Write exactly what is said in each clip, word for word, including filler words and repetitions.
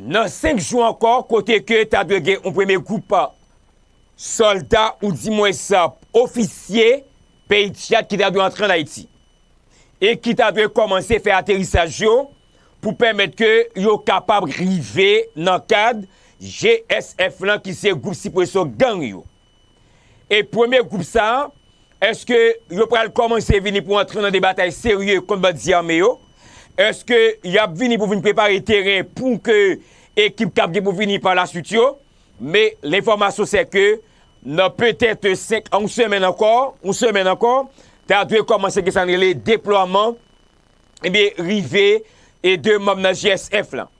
Nan senk jou ankò, kote ke ta dwe gen yon premye gwoup sòlda oudimwens ofisye peyi Tchad ki ta dwe antre ann Ayiti e ki ta dwe kòmanse fè aterisaj yo pou pèmèt ke yo kapab rive nan kad G S F lan, ki se gwoup sipresyon gang yo. E premye gwoup sa a, èske yo pral kòmanse vini pou antre nan de batay serye kont bandi ame yo? Èske y ap vini pou vin prepare teren pou ke ekip k ap gen pou vini pa laswit yo? Men lenfòmasyon se ke nan petèt senk a yon semèn ankò, yon semèn ankò, ta dwe kòmanse gen sa n rele deplwaman, ebyen, rive e de manm nan G S F lan.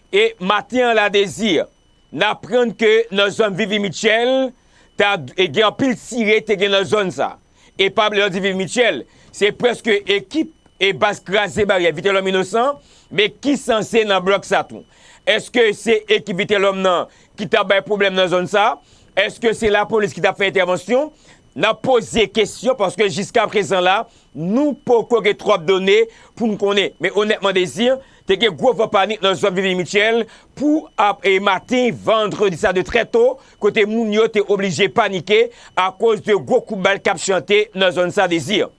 E maten an la, Désir, n aprann ke nan zòn Vivi Mitchell, ta e gen anpil tire te gen nan zòn sa. E pa bliye lè w di Vivi Mitchell, se prèske ekip e baz kraze baryè Vitelhomme Innocent, men ki sanse nan blòk sa tou. Èske se ekip Vitelhomme nan ki t ap bay pwoblèm nan zòn sa? Èske se lapolis ki t ap fè entèvansyon? N ap poze kesyon paske jiskaprezan la, nou poko gen twòp done pou n konnen. Men onètman, Désir, te gen gwo van panik nan zòn Vivi Mitchell pou ap e maten vandredi sa de trè to, kote moun yo te oblije panike akoz de gwo kout bal k ap chante nan zòn sa, Désir.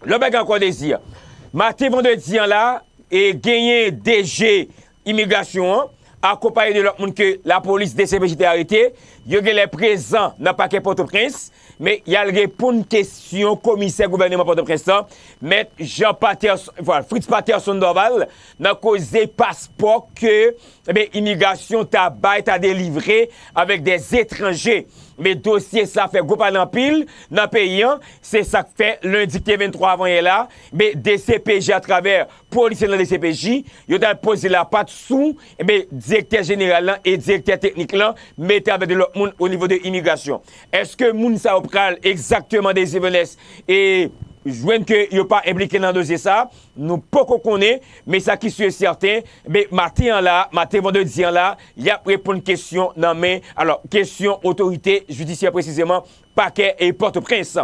Lòt bagay ankò, Désir, maten vandredi an la, e genyen D G imigrasyon an, akonpaye de lòt moun ke lapolis D C P J te arete, yo genlè prezan nan pakè Pòtoprens, men y al reponn kesyon komisè gouvèneman Pòtoprens lan, Mèt Jean Patterson, vwala, Fritz Patterson Dorval, nan koze paspò ke, ebyen, imigrasyon ta bay, ta delivre avèk dè etranje. Men dosye sa fè gwo pale anpil nan peyi an. Se sa k fè, lendi ki te venntwa avan yè la, men D C P J atravè polisye nan D C P J, yo t al poze lapat sou, ebyen, direktè jeneral lan e direktè teknik lan, mete avèk de lòt moun o nivo de imigrasyon. Èske moun sa yo pral egzakteman, Désir Venès, e jwenn ke yo pa enplike nan dosye sa? Nou poko konnen, men sa ki si e sèten, men maten an la, maten vandredi an la, y ap reponn kesyon nan men, alò, kesyon otorite jidisyè presizeman, pakè e Pòtoprens.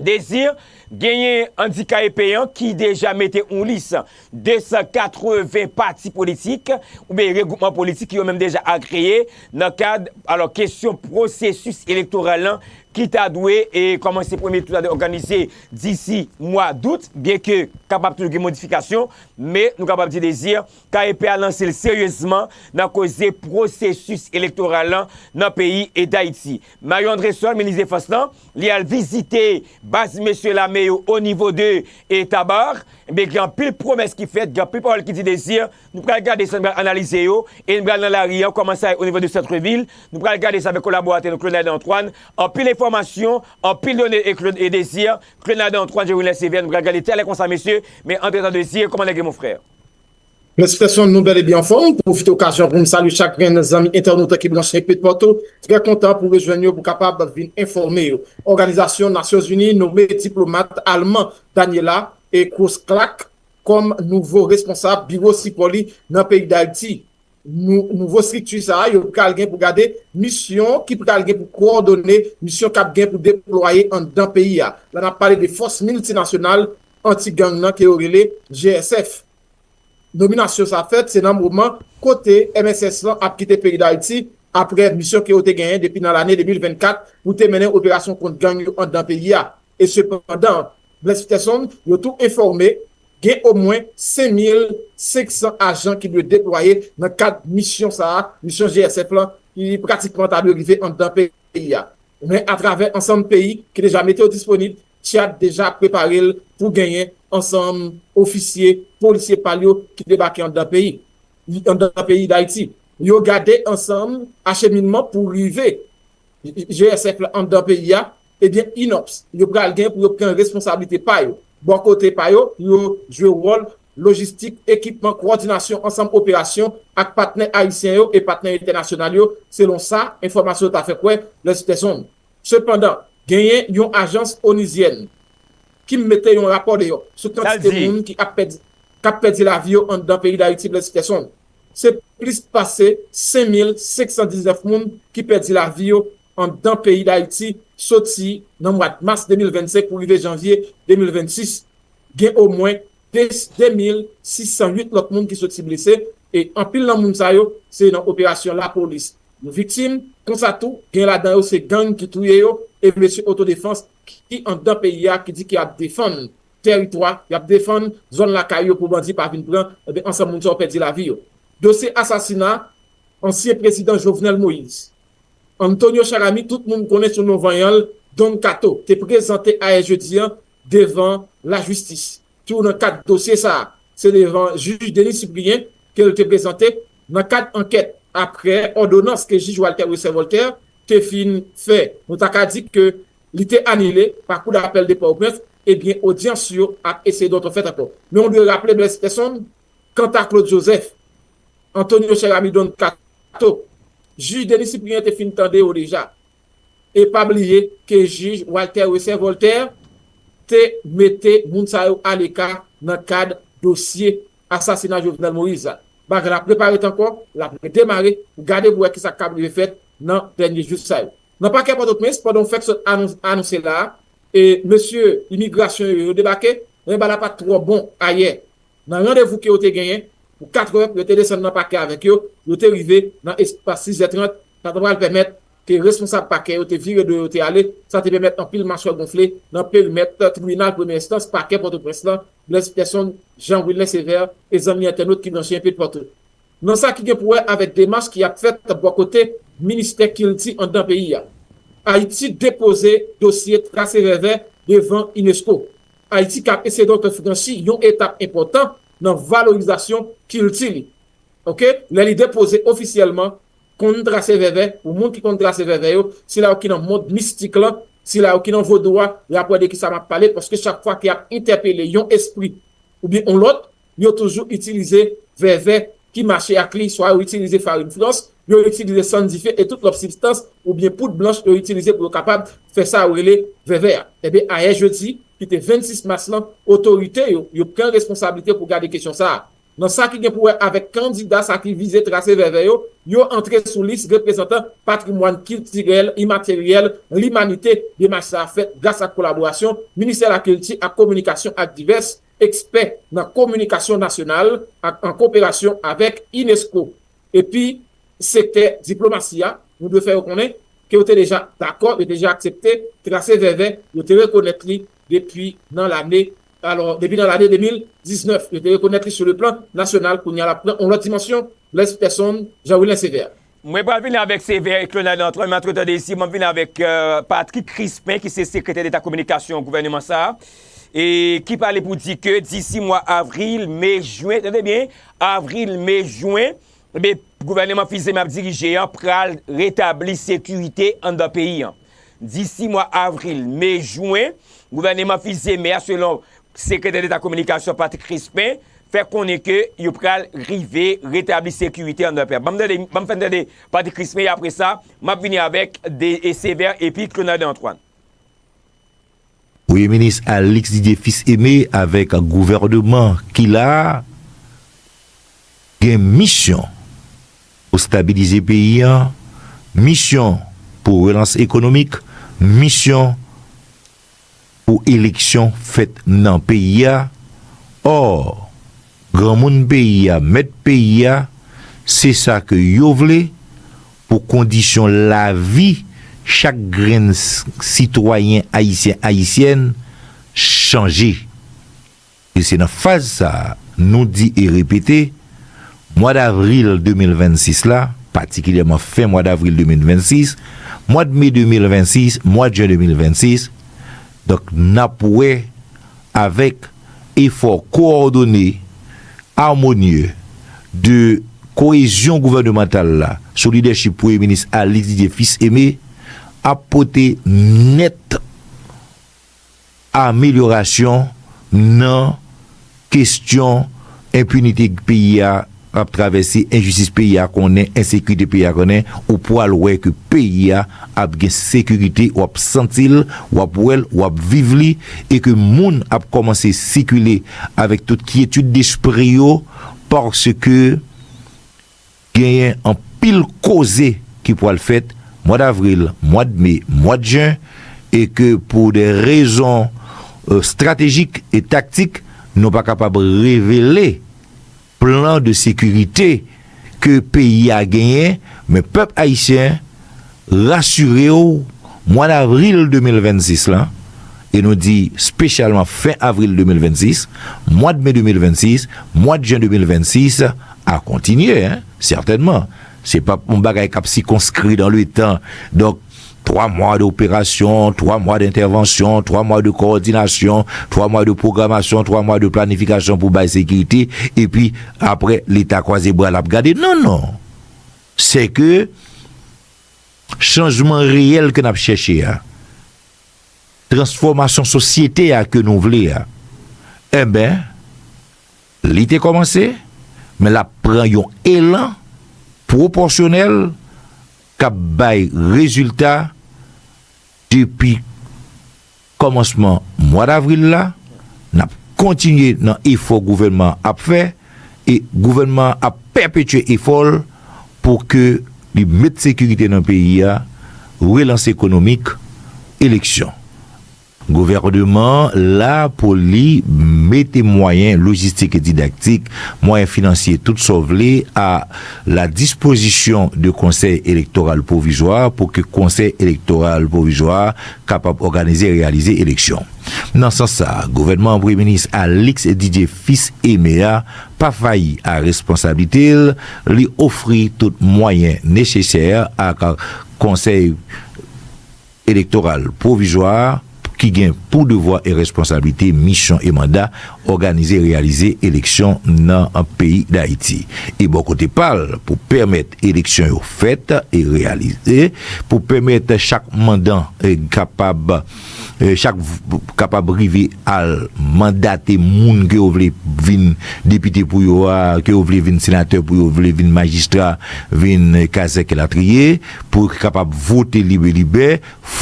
Désir, genyen Andy K E P an ki deja mete yon lis de san katreven pati politik oubyen regwoupman politik ki yo menm deja agreye nan kad, alò, kesyon pwosesis elektoral lan ki ta dwe e kòmanse premye tou ta dwe òganize disi mwa dout, byenke kapab toujou gen modifikasyon, men nou kapab di, Désir, K E P a lanse l seryezman nan koze pwosesis elektoral lan nan peyi e Dayiti. Marion Andrésol, minis defans lan, li al vizite baz mesye lame yo o nivo de e Tabar. Ebyen, gen anpil pwomès ki fèt, gen anpil pawòl ki di, Désir. Nou pral gade sa, nou pral analize yo, e nou pral nan lari an, kòman sa ye o nivo de sant vil. Nou pral gade sa avèk kolaboratè nou, Claude Naden Antoine. Anpil enfòmasyon, anpil done e Claude e Désir. Claude Naden Antoine, Jerwin Lesivier, nou pral gade talè konsa, mesye. Men antretan, Désir, kòman nèg yo, mon frè? Bless Peterson, nou bèl e byen anfòm. Pwofite okazyon pou m salye chak grenn zanmi entènot ki branche enpètpatou. Trè kontan pou rejwenn yo pou kapab vin enfòme yo. Òganizasyon Nasyonzini nome diplomat alman Daniela e Kroos-Clark kòm nouvo responsab biwo sipò li nan peyi Dayiti. Nou, nouvo estrikti sa a, yo pral gen pou gade misyon ki pral gen pou kowòdone misyon k ap gen pou deplwaye anndan peyi a. La n ap pale de Fòs Miltinasyonal Anti-Gang nan ke yo rele G S F. Nominasyon sa fèt, se nan moman kote M S S lan ap kite peyi Dayiti apre misyon ke yo te genyen depi nan lane de mil vennkat pou te mennen operasyon kont gang yo anndan peyi a. E sepandan, Bless Peterson, yo tou enfòme gen omwen senk mil senk san ajan ki dwe deplwaye nan kad misyon sa a, misyon G S F lan, ki pratikman ta dwe rive anndan peyi a. Men atravè ansanm peyi ki deja mete yo disponib, Tchad deja prepare l pou genyen ansanm ofisye, polisye pa l yo ki debake anndan peyi, anndan peyi Dayiti. Yo gade ansanm acheminman pou rive G S F la anndan peyi a, ebyen, inops, yo pral gen pou yo pran responsablite pa yo. Bò kote pa yo, yo jwe wòl lojistik, ekipman, kowòdinasyon, ansanm operasyon ak patnè ayisyen yo e patnè entènasyonal yo, selon sa enfòmasyon yo ta fè kwè, Bless Peterson. Sepandan, genyen yon ajans onizyèn ki mete yon rapò deyò sou kantite moun ki ap pèdi, k ap pèdi lavi yo anndan peyi Dayiti, Bless Peterson. Se plis pase senk mil senk san diznèf moun ki pèdi lavi yo anndan peyi Dayiti soti nan mwa mas de mil vennsenk pou rive janvye de mil vennsis. Gen omwen de, de mil sis san uit lòt moun ki soti blese E anpil nan moun sa yo, se nan operasyon lapolis yo viktim. Konsa tou, gen ladan yo se gang ki touye yo, e mesye otodefans ki anndan peyi a, ki di ki ap defann tèritwa, y ap defann zòn lakay yo pou bandi pa vin pran, ebyen, ansanm moun sa yo pèdi lavi yo. Dosye asasina ansyen prezidan Jovenel Moïse, Antonio Charamy, tout moun konnen sou non vanyan l, Don Kato, te prezante ayè jedi a devan lajistis. Tou nan kad dosye sa a, se devan jij Denis Cyprien ke l te prezante nan kad ankèt, aprè òdonans ke jij Walter Wesser Voltaire te fin fè. Nou ta ka di ke li te anile pa Kou Dapèl de Pòtoprens, ebyen, odyans yo ap eseye dòt fèt ankò. Men nou dwe raple, Blaise Persson, kanta Claude Joseph, Antonio Cheramy Don Kato, jij Denis Cyprien te fin tande yo deja. E pa bliye ke jij Walter Wesser Voltaire te mete moun sa yo aleka nan kad dosye asasina Jovenel Moïse la. Bagay la ap reparèt ankò, l ap redemare pou gade pou wè kisa k ap rive fèt nan dènye jou sa yo. Nan pakè Pòtoprens, pandan w fèk sot anons- anonse la a, e mesye imigrasyon yo, yo debake, men bagay la pa t twò bon ayè. Nan randevou ke yo te genyen, pou katrè, yo te desann nan pakè avèk yo, yo te rive nan espas sizè trant, sa ta pral pèmèt ke responsab pakè yo te vire do yo te ale, sa te pèmèt anpil machwè gonfle nan perimèt tribinal premyè enstans pakè Pòtoprens lan, Blaise Persson, Jean Wilner Sévère e zanmi entènot ki branche enpe toupatou. Nan sa ki gen pou wè avèk demach ki ap fèt bò kote Ministè Kilti anndan peyi a, Ayiti depoze dosye trase vèvè devan unesco. Ayiti k ap eseye donk franchi yon etap enpòtan nan valorizasyon kilti li. Oke? Lè li depoze ofisyèlman, konn trase vèvè, pou moun ki konn trase vèvè yo, sila yo ki nan mond mistik lan, sila yo ki nan vodou a, y ap wè de kisa m ap pale, paske chak fwa ke y ap entèpele yon espri oubyen yon lòt, yo toujou itilize vèvè ki mache ak li, swa yo itilize farin frans, yo itilize sann dife e tout lòt sibstans oubyen poud blanch yo itilize pou yo kapab fè sa yo rele vèvè a. Ebyen, ayè jedi, ki te vennsis mas lan, otorite yo, yo pran responsablite pou gade kesyon sa a. Nan sa ki gen pou wè avèk kandida sa ki vize trase vèvè yo, yo antre sou lis reprezantan patrimwàn kiltirèl imateryèl limanite. Demach sa a fèt gras ak kolaborasyon Ministè Lakilti ak Kominikasyon ak divès ekspè nan kominikasyon nasyonal ak an koperasyon avèk unesco. Epi, sektè diplomasi a, nou dwe fè yo konnen ke yo te deja dakò, yo te deja aksepte trase vèvè, yo te rekonèt li depi nan lane, alò, depi nan lane de mil diznèf, yo te rekonèt li sou le plan nasyonal, kounye a l ap pran yon lòt dimansyon, Blaise Persson, Jean Wilner Sévère. Mwen pral vini avèk Sévère e Clonald Antoine, men antretan de isi, mwen vini avèk, euh, Patrick Crispin, ki se sekretè deta kominikasyon gouvènman sa a, e ki pale pou di ke disi mwa avril, me, jen, tande byen, avril, me, jen, ebyen, gouvènman Fils-Aimé ap dirije an pral retabli sekirite anndan peyi an. Disi mwa avril, me, jen, gouvènman Fils-Aimé a, selon sekretè deta kominikasyon Patrick Crispin, fè konnen ke yo pral rive retabli sekirite anndan peyi an. Ban m tande, ban m fè n tande Patrick Crispin, e apre sa, m ap vini avèk de, e Sévère epi Clonald Antoine. Premye minis Alix Didier Fils-Aimé avèk gouvènman ki la a gen misyon pou stabilize peyi an, misyon pou relans ekonomik, misyon pou eleksyon fèt nan peyi a. Ò, granmoun peyi a, mèt peyi a, se sa ke yo vle pou kondisyon lavi chak grenn s- sitwayen ayisyen, ayisyèn chanje. E se nan faz sa a, nou di e repete, mwa davril de mil vennsis la, patikilyèman fen mwa davril de mil vennsis, mwa de me de mil vennsis, mwa de jen de mil vennsis, donk, n ap wè avèk efò kowòdone, amonye de koyezyon gouvènemantal la, sou lidèchip Premye Minis Alix Didier Fils-Aimé, ap pote nèt amelyorasyon nan kesyon enpinite peyi a ap travèse, enjistis peyi a konnen, ensekirite peyi a konnen, ou pral wè ke peyi a ap gen sekirite, w ap santi l, w ap wè l, w ap viv li, e ke moun ap kòmanse sikile avèk tout kyetid despri yo, paske genyen anpil koze ki pral fèt mwa davril, mwa de me, mwa de jen, e ke pou de rezon, euh, estratejik e taktik, nou pa kapab revele plan de sekirite ke peyi a genyen, men pèp ayisyen, rasire w, mwa davril de mil vennsis lan, e nou di espesyalman fen avril de mil vennsis, mwa de me de mil vennsis, mwa de jen de mil vennsis, a kontinye, en, sètènman. Se pa yon bagay k ap sikonskri dans le temps. Donk, twa mwa de operasyon, twa mwa de entèvansyon, twa mwa de kowòdinasyon, twa mwa de pwogramasyon, twa mwa de planifikasyon pou bay sekirite, epi apre, Leta kwaze bra l ap gade. Non, non. Se ke chanjman reyèl ke n ap chèche a, transfòmasyon sosyete a ke nou vle a, enben, li te kòmanse, men l ap pran yon elan pwopòsyonèl k ap bay rezilta depi kòmansman mwa davril la. N ap kontinye nan efò gouvènman an ap fè, e gouvènman an ap pèpetye efò l pou ke li met sekirite nan peyi a, relans ekonomik, eleksyon. Gouvènman an la pou li mete mwayen lojistik e didaktik, mwayen finansye, tout sa w vle, a la dispozisyon de Konsèy Elektoral Pwovizwa pou ke Konsèy Elektoral Pwovizwa kapab òganize e reyalize eleksyon. Nan sans sa a, gouvènman Premye Minis Alix Didier Fils-Aimé a pa fayi a responsablite l, li ofri tout mwayen nesesè ak Konsèy Elektoral Pwovizwa a, ki gen pou devwa e responsablite, misyon e manda, òganize e reyalize eleksyon nan peyi Dayiti. E bò kote pa l, pou pèmèt eleksyon yo fèt e reyalize, pou pèmèt chak mandan, e, kapab, e, chak v-, kapab rive al mandate moun ke yo vle vin depite pou yo a, ke yo vle vin senatè pou yo, vle vin majistra, vin kazèk elatriye, pou yo kapab vote lib e libè,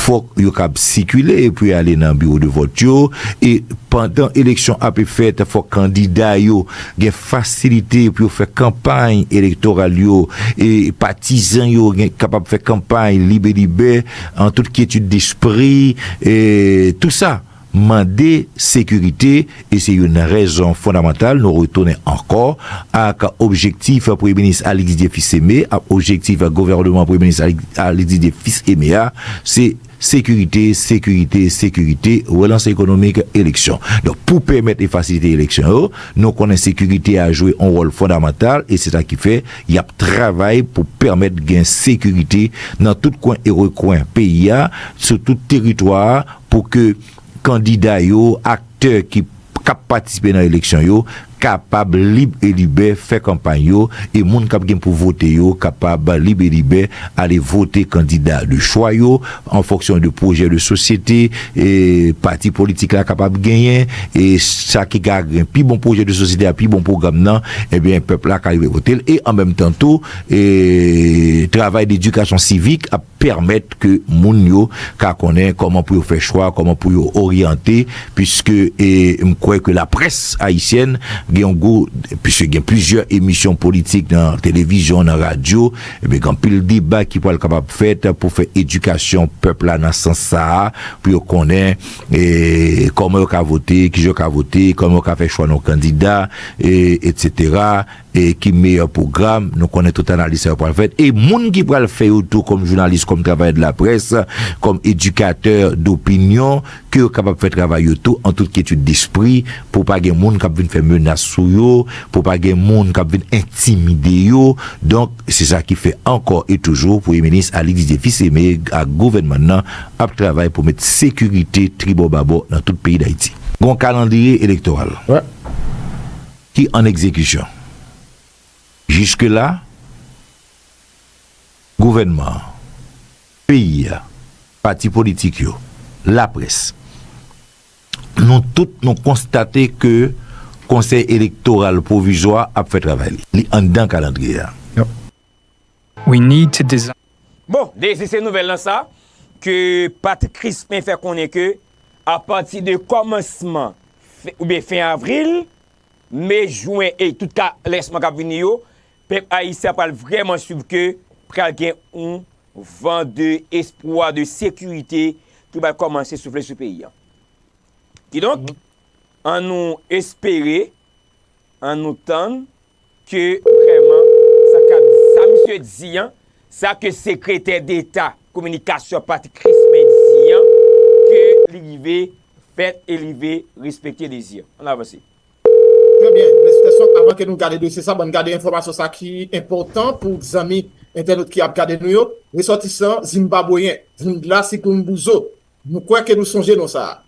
fòk yo kab sikile epi ale nan biwo de vòt yo. E pandan eleksyon ap fèt, fòk kandida yo gen fasilite pou yo fè kanpay elektoral yo, e patizan yo gen, kapab fè kanpay lib e libè, an tout kyetid despri, e tou sa mande sekirite, e se youn nan rezon fondamantal, nou retounen ankò ak objektif Premye Minis Alix Didier Fils-Aimé, ak objektif gouvènman Premye Minis Alix, Alix Didier Fils-Aimé a, se sekirite, sekirite, sekirite, relans ekonomik, eleksyon. Donk, pou pèmèt e fasilite eleksyon yo, nou konnen sekirite a jwe yon wòl fondamantal, e se sa ki fè y ap travay pou pèmèt gen sekirite nan tout kwen e rekwen peyi a, sou tout teritwa a, pou ke kandida yo, aktè ki, k ap patisipe nan eleksyon yo, kapab lib e libè fè kanpay yo, e moun k ap gen pou vote yo kapab lib e libè ale vote kandida de chwa yo, an fonksyon de pwojè de sosyete, e pati politik la kapab genyen, e sa ki ka gen pi bon pwojè de sosyete a, pi bon pwogram nan, ebyen, pèp la ka rive vote l, e an menm tan tou, e travay de edikasyon sivik ap pèmèt ke moun yo ka konnen kòman pou yo fè chwa, kòman pou yo oryante, piske, e, m kwè ke laprès ayisyèn gen yon gwo, piske gen plizyè emisyon politik nan televizyon, nan radyo, ebyen, gen anpil deba ki pral kapab fèt pou fè edikasyon pèp la nan sans sa a, pou yo konnen, e, kòman yo ka vote, kijan yo ka vote, kòman yo ka fè chwa nan kandida, e, etsetera, e ki meyè pwogram, nou konnen tout analiz sa yo pral fèt, e moun ki pral fè yo tou kòm jounalis, kòm travayè de laprès, kòm edikatè dopinyon, ke yo kapab fè travay yo tou an tout kyetid despri, pou pa gen moun k ap vin fè menas sou yo, pou pa gen moun k ap vin entimide yo. Donk, se sa ki fè ankò e toujou Premye Minis Alix Didier Fils-Aimé ak gouvènman nan ap travay pou met sekirite tribò babò nan tout peyi Dayiti. Gon kalandriye elektoral. Wi. Ki an egzekisyon. Jiske la, gouvènman an, peyi a, pati politik yo, laprès, nou tout nou konstate ke Konsèy Elektoral Pwovizwa ap fè travay li. Li anndan kalandriye a. Yep. We need to design. Bon, dezi se nouvèl lan sa, ke Patrick Crispin fè konnen ke apati de kòmansman fe-, oubyen fen avril, me, jen e tout ka, lès mwa k ap vini yo, pèp ayisyen an pral vrèman swiv ke pral gen yon van de espwa, de sekirite ki pral kòmanse soufle sou peyi a. Kidonk, annou espere, annou tann, ke vrèman sa k ap, sa misye di an, sa ke sekretè deta kominikasyon Patrick Crispin di an, ke li rive fèt e li rive respekte dezi an. Ann avanse. Trè byen, Mèsi Tèson, avan ke nou gade dosye sa, bann gade enfòmasyon sa ki enpòtan pou zanmi entènot ki ap gade nou yo. Resòtisan zimbabweyen Vundla Sikhumbuzo, nou kwè ke nou sonje non sa a.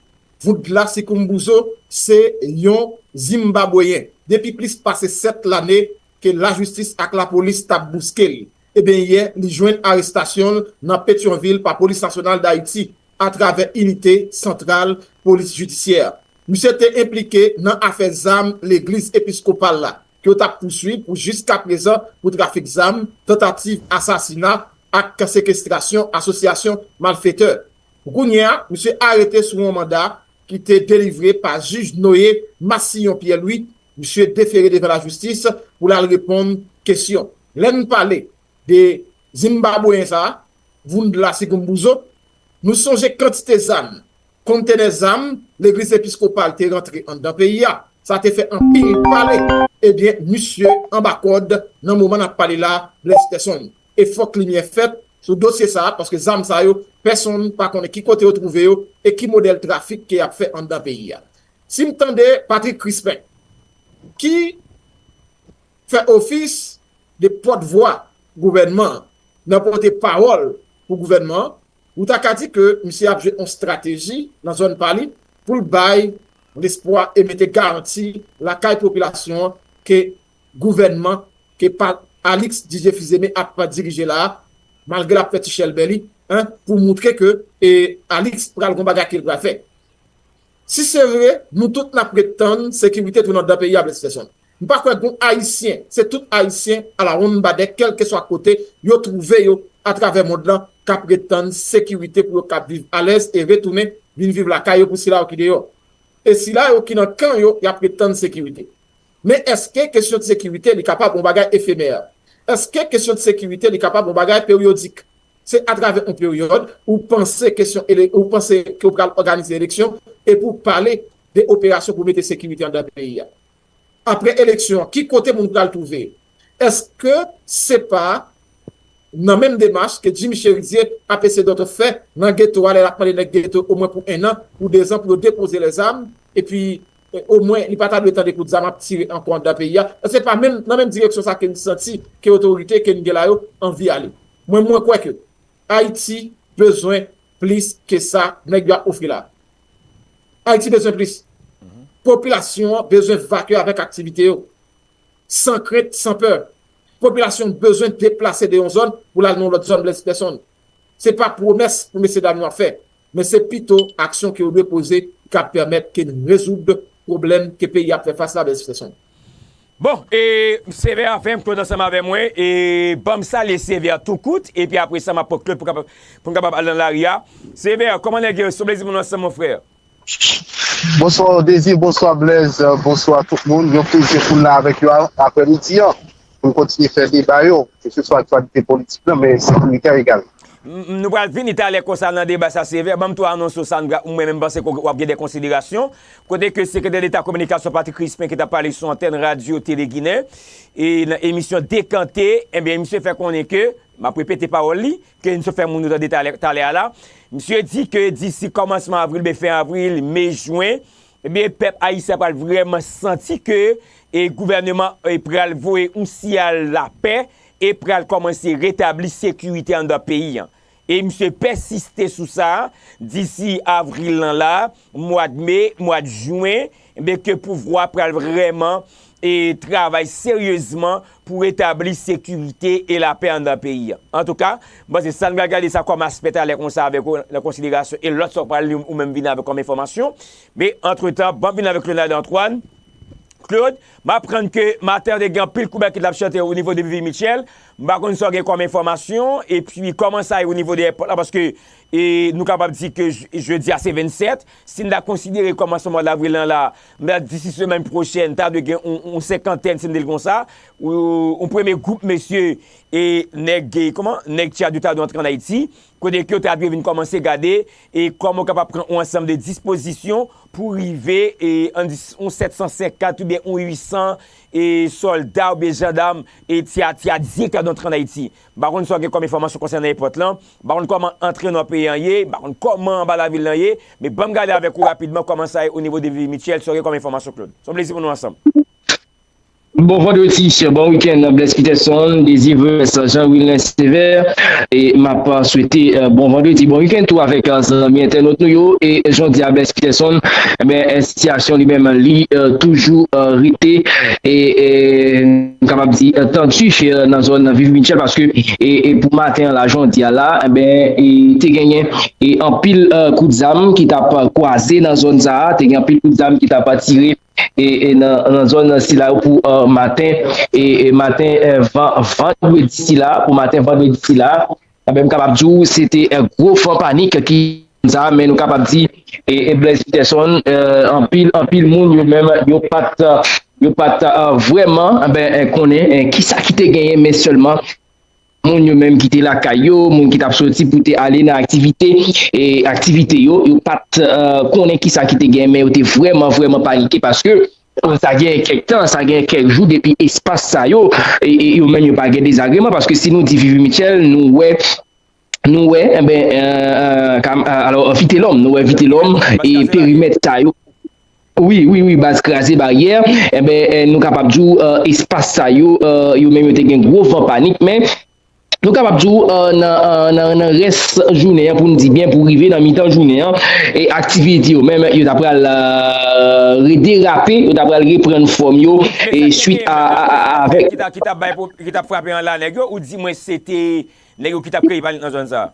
Vundla Sikhumbuzo se yon zimbabweyen depi plis pase sèt lane ke lajistis ak lapolis t ap bouske l. Ebyen, yè, li jwenn arestasyon l nan Petyonvil pa Polis Nasyonal Dayiti atravè inite santral polis jidisyè. Misye te enplike nan afè zam legliz episkopal la, ke yo t ap pouswiv pou jiskaprezan pou trafik zam, tantativ asasina ak sekestrasyon asosyasyon malfetè. Pou kounye a, misye arete sou yon manda ki te delivre pa jij Noé Massillon Pierre-Louis. Misye defere devan lajistis pou l al reponn kesyon. Lè n pale de Zimbabweyen sa a, Vundla Sikhumbuzo, nou sonje kantite zam, kontenè zam legliz episkopal te rantre anndan peyi a. Sa te fè anpil pale. Ebyen, misye anba kòd nan moman n ap pale la, Blaise Persson. E fòk limyè fèt sou dosye sa a, paske zam sa yo, pèsonn pa konnen ki kote yo twouve yo e ki modèl trafik ke y ap fè anndan peyi a. Si m tande Patrick Crispin, ki fè ofis de pòtvwa gouvènman an, nan pote pawòl pou gouvènman an, ou ta ka di ke misye ap jwe yon estrateji nan zòn pa li pou l bay lespwa e mete garanti lakay popilasyon an ke gouvènman ke pa Alix Didier Fils-Aimé ap dirije la a, malgre l ap fè ti chèlbè li, en, pou moutre ke e, Alix pral gon bagay ke l pral fè. Si se vre, nou tout n ap ret tann sekirite tounen anndan peyi a, Blaise Persson. M pa kwè gon Ayisyen, se tout Ayisyen alawonnbadè, kèlkeswa kote yo twouve yo atravè mond lan, k ap ret tann sekirite pou yo kab viv alèz e retounen vin viv lakay yo pou sila yo ki deyò. E sila yo ki nan kan yo, y ap ret tann sekirite. Men èske kesyon de sekirite li kapab yon bagay efemè? Èske kesyon de sekirite li kapab yon bagay peryodik? Se atravè yon peryòd ou panse kesyon ele, ou panse ke w pral òganize eleksyon e pou w pale de operasyon pou mete sekirite anndan peyi a. Apre eleksyon an, ki kote moun pral twouve? Èske se pa nan menm demach ke Jimmy Chérizier ap eseye dòt fè nan geto a, lè l ap mande nèg geto omwen pou en an, pou dezan, pou yo depoze lèzam, epi e, omwen li pa ta dwe tande kout zam ap tire ankò anndan peyi a. Se pa menm, nan menm direksyon sa ke n santi ke otorite ke n gen la yo anvi ale. Mwen, mwen kwè ke Ayiti bezwen plis ke sa nèg yo ap ofri la. Ayiti bezwen plis. Popilasyon an bezwen vakye avèk aktivite yo, san krent, san pè. Popilasyon an bezwen deplase de yon zòn pou l al nan yon lòt zòn, Blaise Persson. Se pa pwomès pou mesye dam yo ap fè, men se pito aksyon ke yo dwe poze ki ap pèmèt ke n rezoud pwoblèm ke peyi a ap fè fas la, Blaise Persson. Bon, e Sevè a fè m Claude ansanm avè mwen, e ban m salye Sevè a tou kout, epi apre sa m ap pran Claude pou kapab, pou n kapab al nan lari a. Sevè, kòman nèg yo? Se yon plezi pou nou ansanm, mon frè. Bonswa Dezi, bonswa Blaise, bonswa tout moun. Yon plezi pou n la avèk yo a, aprè midi an, pou n kontinye fè deba yo, keseswa aktyalite politik lan, men sekirite a egalman. M, m, nou pral vini talè konsa nan deba sa, Sevè. Ban m tou anonse w sa, nou pral, mwen menm m panse ke w ap gen de konsiderasyon. Kote ke Sekretè Deta Kominikasyon Patrick Crispin ki t ap pale sou antèn Radyo Tele Ginen, e nan emisyon Dekante, ebyen, misye fè konnen ke, m ap repete pawòl li, ke misye fè moun nou tande talè, talè a la. Misye di ke disi kòmansman avril, ben fen avril, me, jwen, ebyen, pèp ayisyen pral vrèman santi ke, e, gouvèneman, e, pral voye yon siyal lapè e pral kòmanse retabli sekirite anndan peyi an. E misye pèsiste sou sa, disi avril lan la, mwa d me, mwa d jwen, ebyen, ke pouvwa pral vrèman, e, travay seryezman pou retabli sekirite e lapè anndan peyi a. Antouka, m panse sa n pral gade sa kòm aspè talè konsa avèk ou nan konsiderasyon e lòt sa w pral li ou menm vin avèk kòm enfòmasyon. Men, antretan, ban m vin avèk Leonard Antoine. Claude, m aprann ke maten an te gen anpil koubèt ki t ap chante o nivo de Vivi Mitchell. M pa konn sa w gen kòm enfòmasyon, epi kòman sa ye o nivo de èpòt la, paske, e, nou kapab di ke j-, jedi a se vennsèt. Si n ta konsidere kòmansman mwa davril lan la, m ta di si semèn pwochèn, ta dwe gen yon, yon senkantèn, si m te l konsa, yon, yon premye gwoup mesye, e, nèg, kòman? Nèg Tchad yo ta dwe antre ann Ayiti, kote ke yo ta dwe vin kòmanse gade, e, kòman yo kapab pran yon ansanm de dispozisyon pou rive, e, ann di, yon sèt san senkant oubyen yon uit san, e sòlda oubyen jandam e ti a, ti a direktè Dontrand Ayiti. M pa konn sa w gen kòm enfòmasyon konsènan epòt lan, m pa konn kòman antre nan peyi an ye, m pa konn kòman anba lavil lan ye, men ban m gade avèk ou rapidman kòman sa ye o nivo de Vivi Mitchell, sa w gen kòm enfòmasyon, Claude. Se yon plezi pou nou ansanm. Bon vandredi, bon wikenn, Blaise Peterson, Désir Vermès, Jean Wilner Sévère, e m ap swete bon vandredi, bon wikenn tou avèk zanmi entènot nou yo, e jodi a Blaise Peterson, ebyen, sitiyasyon li menm li toujou rete, e m kapab di, tandi nan zòn Vivi Mitchell, paske e pou maten an la, jodi a la, ebyen, te genyen e anpil kout zam ki t ap kwaze nan zòn sa a, te gen anpil kout zam ki t ap tire e, e nan, nan zòn sila yo pou uh, maten e, e maten eh, van, vandredi sila, pou maten vandredi sila. Ebyen, m kapab di w se te eh, gwo van panik ki sa, men nou kapab di e, e Blaise Peterson, eh, anpil anpil moun yo menm yo pat eh, yo pat eh, vrèman eh, ben, eh, konnen eh, kisa ki te genyen, men sèlman moun yo menm ki te lakay yo, moun ki t ap soti pou te ale nan aktivite e aktivite yo, yo pa t eh, konnen kisa ki te gen, men yo te vrèman, vrèman panike paske eh, sa gen kèk tan, sa gen kèk jou depi espas sa yo, e, e yo menm yo pa gen dezagreman, paske si nou di Vivi Mitchell, nou wè, nou wè, enben, eh, eh, kam- eh, alò, Vitelòm, nou wè Vitelòm, e perimèt sa yo. Wi, wi, wi, baz kraze baryè, enben, eh, nou kapab di w eh, espas sa yo, eh, yo menm yo te gen gwo van panik, men nou kapab di w eh, nan, eh, nan, nan rès jounen an, pou n di byen, pou rive nan mitan jounen an, e aktivite yo menm, yo ta pral eh, rederape, yo ta pral reprann fòm yo, e swit a, a, a, avèk. Ki t ap bay, ki t ap frape an la, nèg yo, ou di mwen se te nèg yo ki t ap kreye panik nan zòn sa a?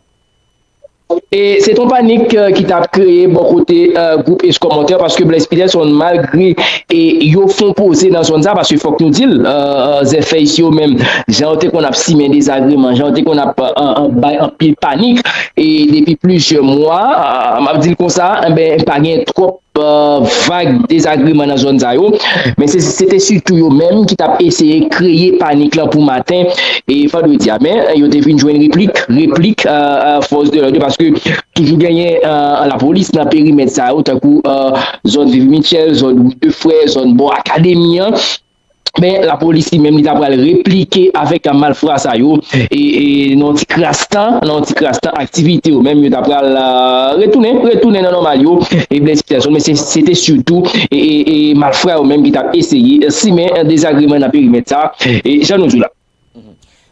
E se t on panik eh, ki t ap kreye bò kote eh, gwoup Escort Monteurs, paske Blaise Peterson, malgre e yo fon poze nan zòn sa, paske fòk nou di l, eh, eh, zèfèy yo menm, jan yo te konn ap simen dezagreman, jan yo te konn ap eh, eh, bay anpil panik, e depi plizyè mwa, eh, m ap di l konsa, enben, pa gen twòp eh, vag dezagreman nan zòn sa yo. Men se, se te sitou yo menm ki t ap eseye kreye panik lan pou maten e vandredi a. Men yo te vin jwenn replik, replik eh, eh, fòs de lòd yo, paske toujou genyen eh, lapolis nan perimèt sa yo, tankou eh, zòn Vivi Mitchell, zòn Wout de Frè, zòn bò akademi an. Men lapolis li menm li ta pral replike avèk malfra sa yo e, e nan yon ti kras tan, nan yon ti kras tan aktivite yo menm yo ta pral eh, retounen, retounen nan nòmal yo. E Blaise Peterson, men se, se te sitou e, e, e malfra yo menm ki t ap eseye simen dezagreman nan perimèt sa, e jan nou di w la.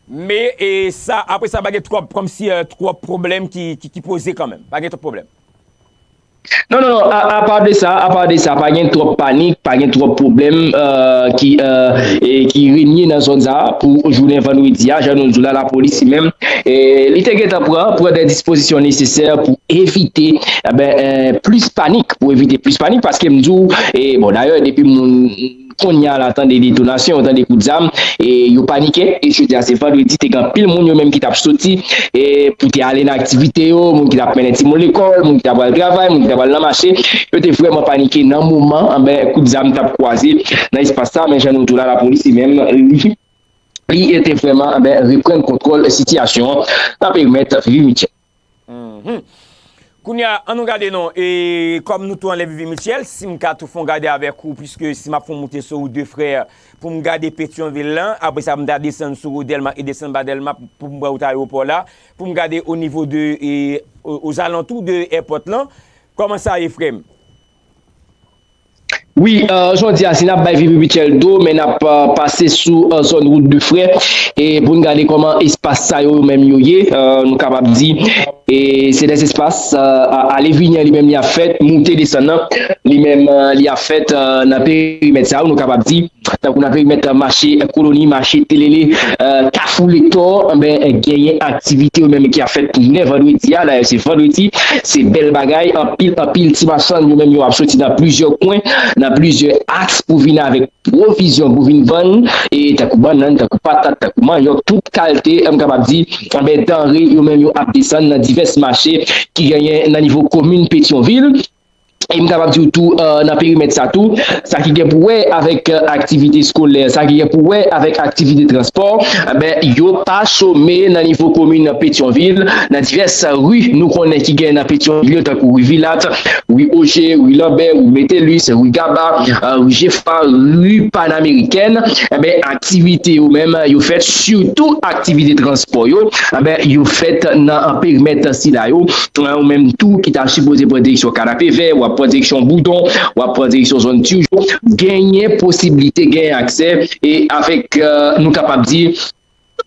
Men e sa, apre sa, pa gen twòp, kòmsi eh, twòp pwoblèm ki, ki, ki poze kanmenm. Pa gen twòp pwoblèm. Non, non, non, apa de sa, apa de sa, pa gen twòp panik, pa gen twòp pwoblèm eh, ki, eh, e ki renye nan zòn sa a pou jounen vandredi a, jan nou di w la, lapolis li menm, e li te gentan pran, pran de dispozisyon nesesè pou evite eh ben, eh, plis panik, pou evite plis panik, paske m di w, e bon, dayè, depi moun kounye a la tande detonasyon, tande kout zam, e yo panike, e jodi a se vandredi, te gen anpil moun yo menm ki t ap soti e pou te ale nan aktivite yo, moun ki t ap mennen timoun lekòl, moun ki t ap al travay, moun ki t ap al nan mache, yo te vrèman panike nan moman, anben, kout zam t ap kwaze nan espas sa, men jan nou di w la, lapolis li menm, li, li te vrèman, anben, reprann kontwòl sitiyasyon an nan perimèt Vivi Mitchell. Kounye a, an nou gade non, e kòm nou tou anlè Vivi Mitchell, si m ka tou fè yon gade avèk ou, piske si m ap fè yon moute sou Wout de Frè pou m gade Petyonvil lan, apre sa pou m ta desann sou Wout Dèlma e desann ba Dèlma pou m wè wout ayewopò la, pou m gade o nivo de, e, o, ozalantou de èpòt lan, kòman sa ye frè m? Wi, jodi a, si n ap bay Vivi Mitchell do, men n ap pase sou zòn Wout de Frè e pou n gade kòman espas sa yo menm yo ye, nou kapab di e se de espas ale vini an li menm li ap fèt, moute desann nan li menm li ap fèt nan perimèt sa yo, nou kapab di tankou nan perimèt mache Koloni, mache Telele, Kafou Lektò, enben genyen aktivite yo menm ki ap fèt jounen vandredi a, dayè se vandredi, se bèl bagay, anpil anpil ti machann yo menm yo ap soti nan plizyè kwen, nan plizyè aks pou vin avèk pwovizyon pou vin vann, e tankou bannann, tankou patat, tankou manyòk, tout kalte, m kapab di, enben danre yo menm yo ap desann nan divès mache ki genyen nan nivo komin Petyonvil. e m kapab di w tou, nan perimèt sa tou, sa ki gen pou wè avèk aktivite eskolè, sa ki gen pou wè avèk aktivite transpò, enben, yo pa chome nan nivo komin Petyonvil, nan divès ri nou konnen ki gen nan Petyonvil yo, tankou ri Vilat, ri Oje, ri Lanbè, ri Metellus, ri Gaba, ri Jefra, ri Panamerikèn, enben, aktivite yo menm, yo fèt, sitou aktivite transpò yo, enben, yo fèt nan perimèt sila yo. Ou menm tou ki ta sipoze pran direksyon Kanapevè, w ap pran direksyon Boudon, w ap pran direksyon zòn Tijo, genyen posiblite, genyen aksè, e avèk, nou kapab di,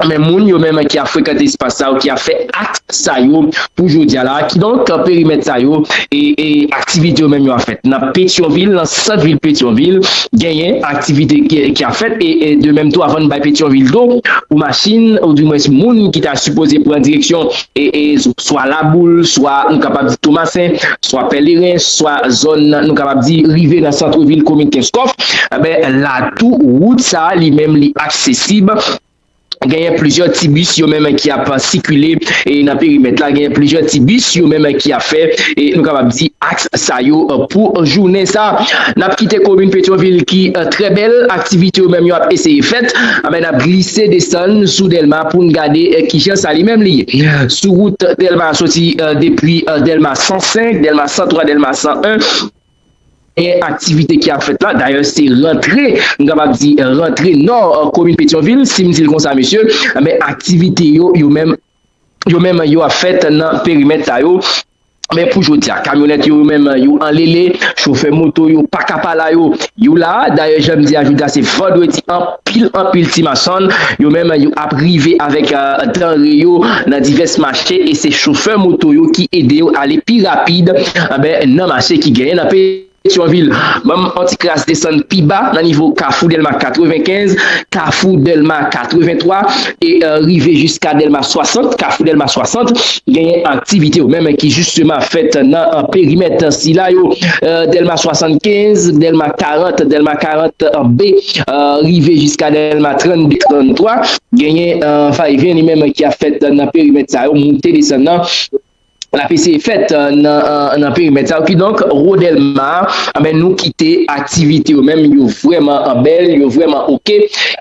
men moun yo menm ki ap frekante espas sa yo, ki ap fè akt sa yo pou jodi a la. Kidonk, perimèt sa yo, e, e aktivite yo menm yo ap fèt. Nan Petyonvil, nan sant vil Petyonvil, genyen aktivite ki, ki ap fèt, e, e de menm tou, avan n bay Petyonvil do, ou machin, ou dimwens moun ki ta sipoze pran direksyon, e, e swa Laboul, swa, nou kapab di Tomasen, swa Pèleren, swa zòn, nou kapab di, rive nan sant vil komin Kenskòf, enben, la tou, wout sa a, li menm, li aksesib. Genyen plizyè ti bis yo menm ki ap sikile, e nan perimèt la, genyen plizyè ti bis yo menm ki ap fè, e nou kapab di, aks sa yo, e, pou jounen sa. N ap kite komin Petyonvil ki, e, trè bèl, aktivite yo menm yo ap eseye fèt, enben, n ap glise desann sou Dèlma pou n gade, e, kijan sa li menm li ye. Sou wout Dèlma, soti, e, depi, e, Dèlma san senk, Dèlma san twa, Dèlma san en, genyen aktivite ki ap fèt la. Dayè, se rantre, m kapab di, rantre nò, e, komin Petyonvil, si m di l konsa, mesye, men aktivite yo, yo menm, yo menm, yo ap fèt nan perimèt sa yo. Men pou jodi a, kamyonèt yo, yo menm, yo anlele, chofè moto yo pa ka pa la, yo, yo la. Dayè, jan m di a, jodi a, se vandredi, anpil, anpil ti machann, yo menm, yo ap rive avèk, e, danre yo nan divès mache, e se chofè moto yo ki ede yo ale pi rapid, enben, nan mache ki genyen nan peyi. Petyonvil. Ban m yon ti kras desann pi ba nan nivo Kafou Dèlma katrevenkenz, Kafou Dèlma katrevenntwa, e, e, rive jiska Dèlma swasant, Kafou Dèlma swasant, genyen aktivite yo menm ki jisteman fèt nan, e, perimèt sila yo, e, Dèlma swasannkenz, Dèlma karant, Dèlma karant B, e, rive jiska Dèlma trannde, tranntwa, genyen, e, vayevyen li menm ki ap fèt nan perimèt sa yo, moute desann nan. L ap eseye fèt, e, nan, e, nan perimèt sa yo. Kidonk, Rodèlma, enben, nou kite aktivite yo menm, yo vrèman, e, bèl, yo vrèman oke.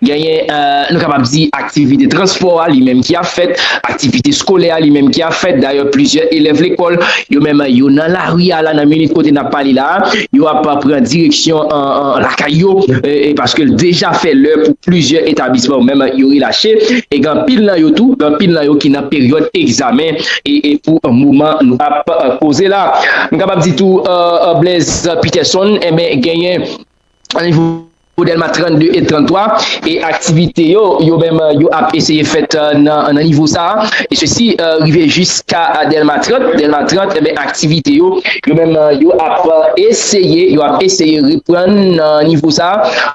Genyen, e, nou kapab di aktivite transpò a, li menm ki ap fèt, aktivite eskolè a, li menm ki ap fèt. Dayè, plizyè elèv lekòl, yo menm, yo nan lari a la, nan minit kote n ap pale la, yo ap pran direksyon, e, e, lakay yo, e, e, paske l deja fè lè pou plizyè etablisman yo menm, yo relache. E gen anpil nan yo tou, gen anpil nan yo ki nan peryòd egzamen, e, e pou moman nou ap, e, koze la. M kapab di tou, e, e, Blaise Peterson, enben, genyen nan nivo Dèlma trannde e tranntwa, e aktivite yo, yo menm, yo ap eseye fèt, e, nan, nan nivo sa a. E sesi, e, rive jiska Dèlma trant, Dèlma trant, enben, aktivite yo, yo menm, e, yo ap, e, eseye, yo ap eseye reprann nan nivo sa a.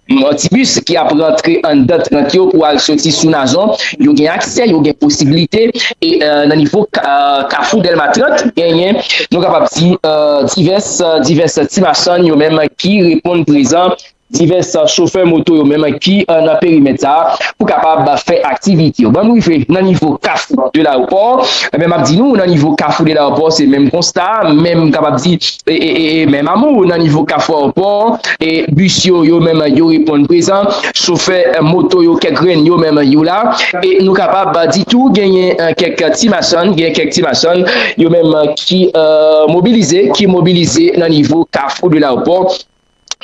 Yon ti bis ki ap rantre anndan trant yo pou al soti sou Nazon, yo gen aksè, yo gen posiblite, e, e, nan nivo ka-, e, Kafou Dèlma trant, genyen, nou kapab di, e, divès, e, divès ti machann yo menm ki reponn prezan, divès, e, chofè moto yo menm ki, e, nan perimèt sa a pou kapab fè aktivite yo. Ban nou rive nan nivo Kafou de Laewopò, enben, m ap di nou, nan nivo Kafou de Laewopò, se menm konsta, menm, m kapab di, e, e, e, e, menm amou nan nivo Kafou Ayewopò, e bis yo, yo menm, yo reponn prezan, chofè, e, moto yo, kèk grenn yo menm, yo la, e nou kapab di tou, genyen, e, kèk ti machann, gen kèk ti machann, yo menm, e, ki, e, mobilize, ki mobilize nan nivo Kafou de Laewopò.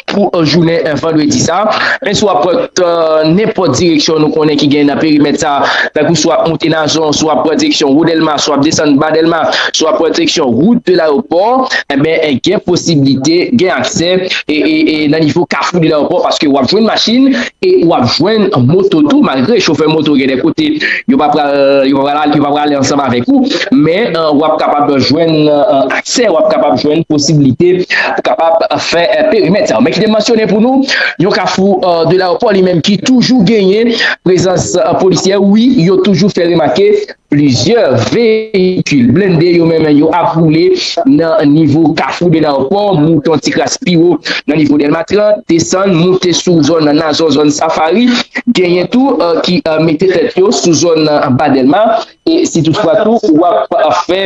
Pou, e, jounen, e, vandredi sa. Men si w ap pran, e, nenpòt direksyon nou konnen ki gen nan perimèt sa, tankou si w ap moute Nazon, si w ap pran direksyon Rodèlma, si w ap desann Ba Dèlma, si w ap pran direksyon wout de Laewopò, enben, e, gen posiblite, gen aksè, e, e, e nan nivo Kafou de Laewopò, paske w ap jwenn machin, e w ap jwenn moto tou, malgre chofè moto gen de kote, yo pa pral, yo pa pral, yo pa pral ale ansanm avèk ou, men, e, w ap kapab jwenn, e, aksè, w ap kapab jwenn posiblite pou kapab fè, e, perimèt sa yo. Men kite m mansyone pou nou, yon Kafou, e, de Laewopò li menm ki toujou genyen prezans, e, polisyè, wi, yo toujou fè remake plizyè veyikil blende yo menm yo ap woule nan nivo Kafou de Laewopò, moute yon ti kras pi wo nan nivo Dèlma trant, desann, moute sou zòn Nazon, zòn Safari, genyen tou, e, ki, e, mete tèt yo sou zòn, e, Ba Dèlma, e si toutfwa tou w ap, e, fè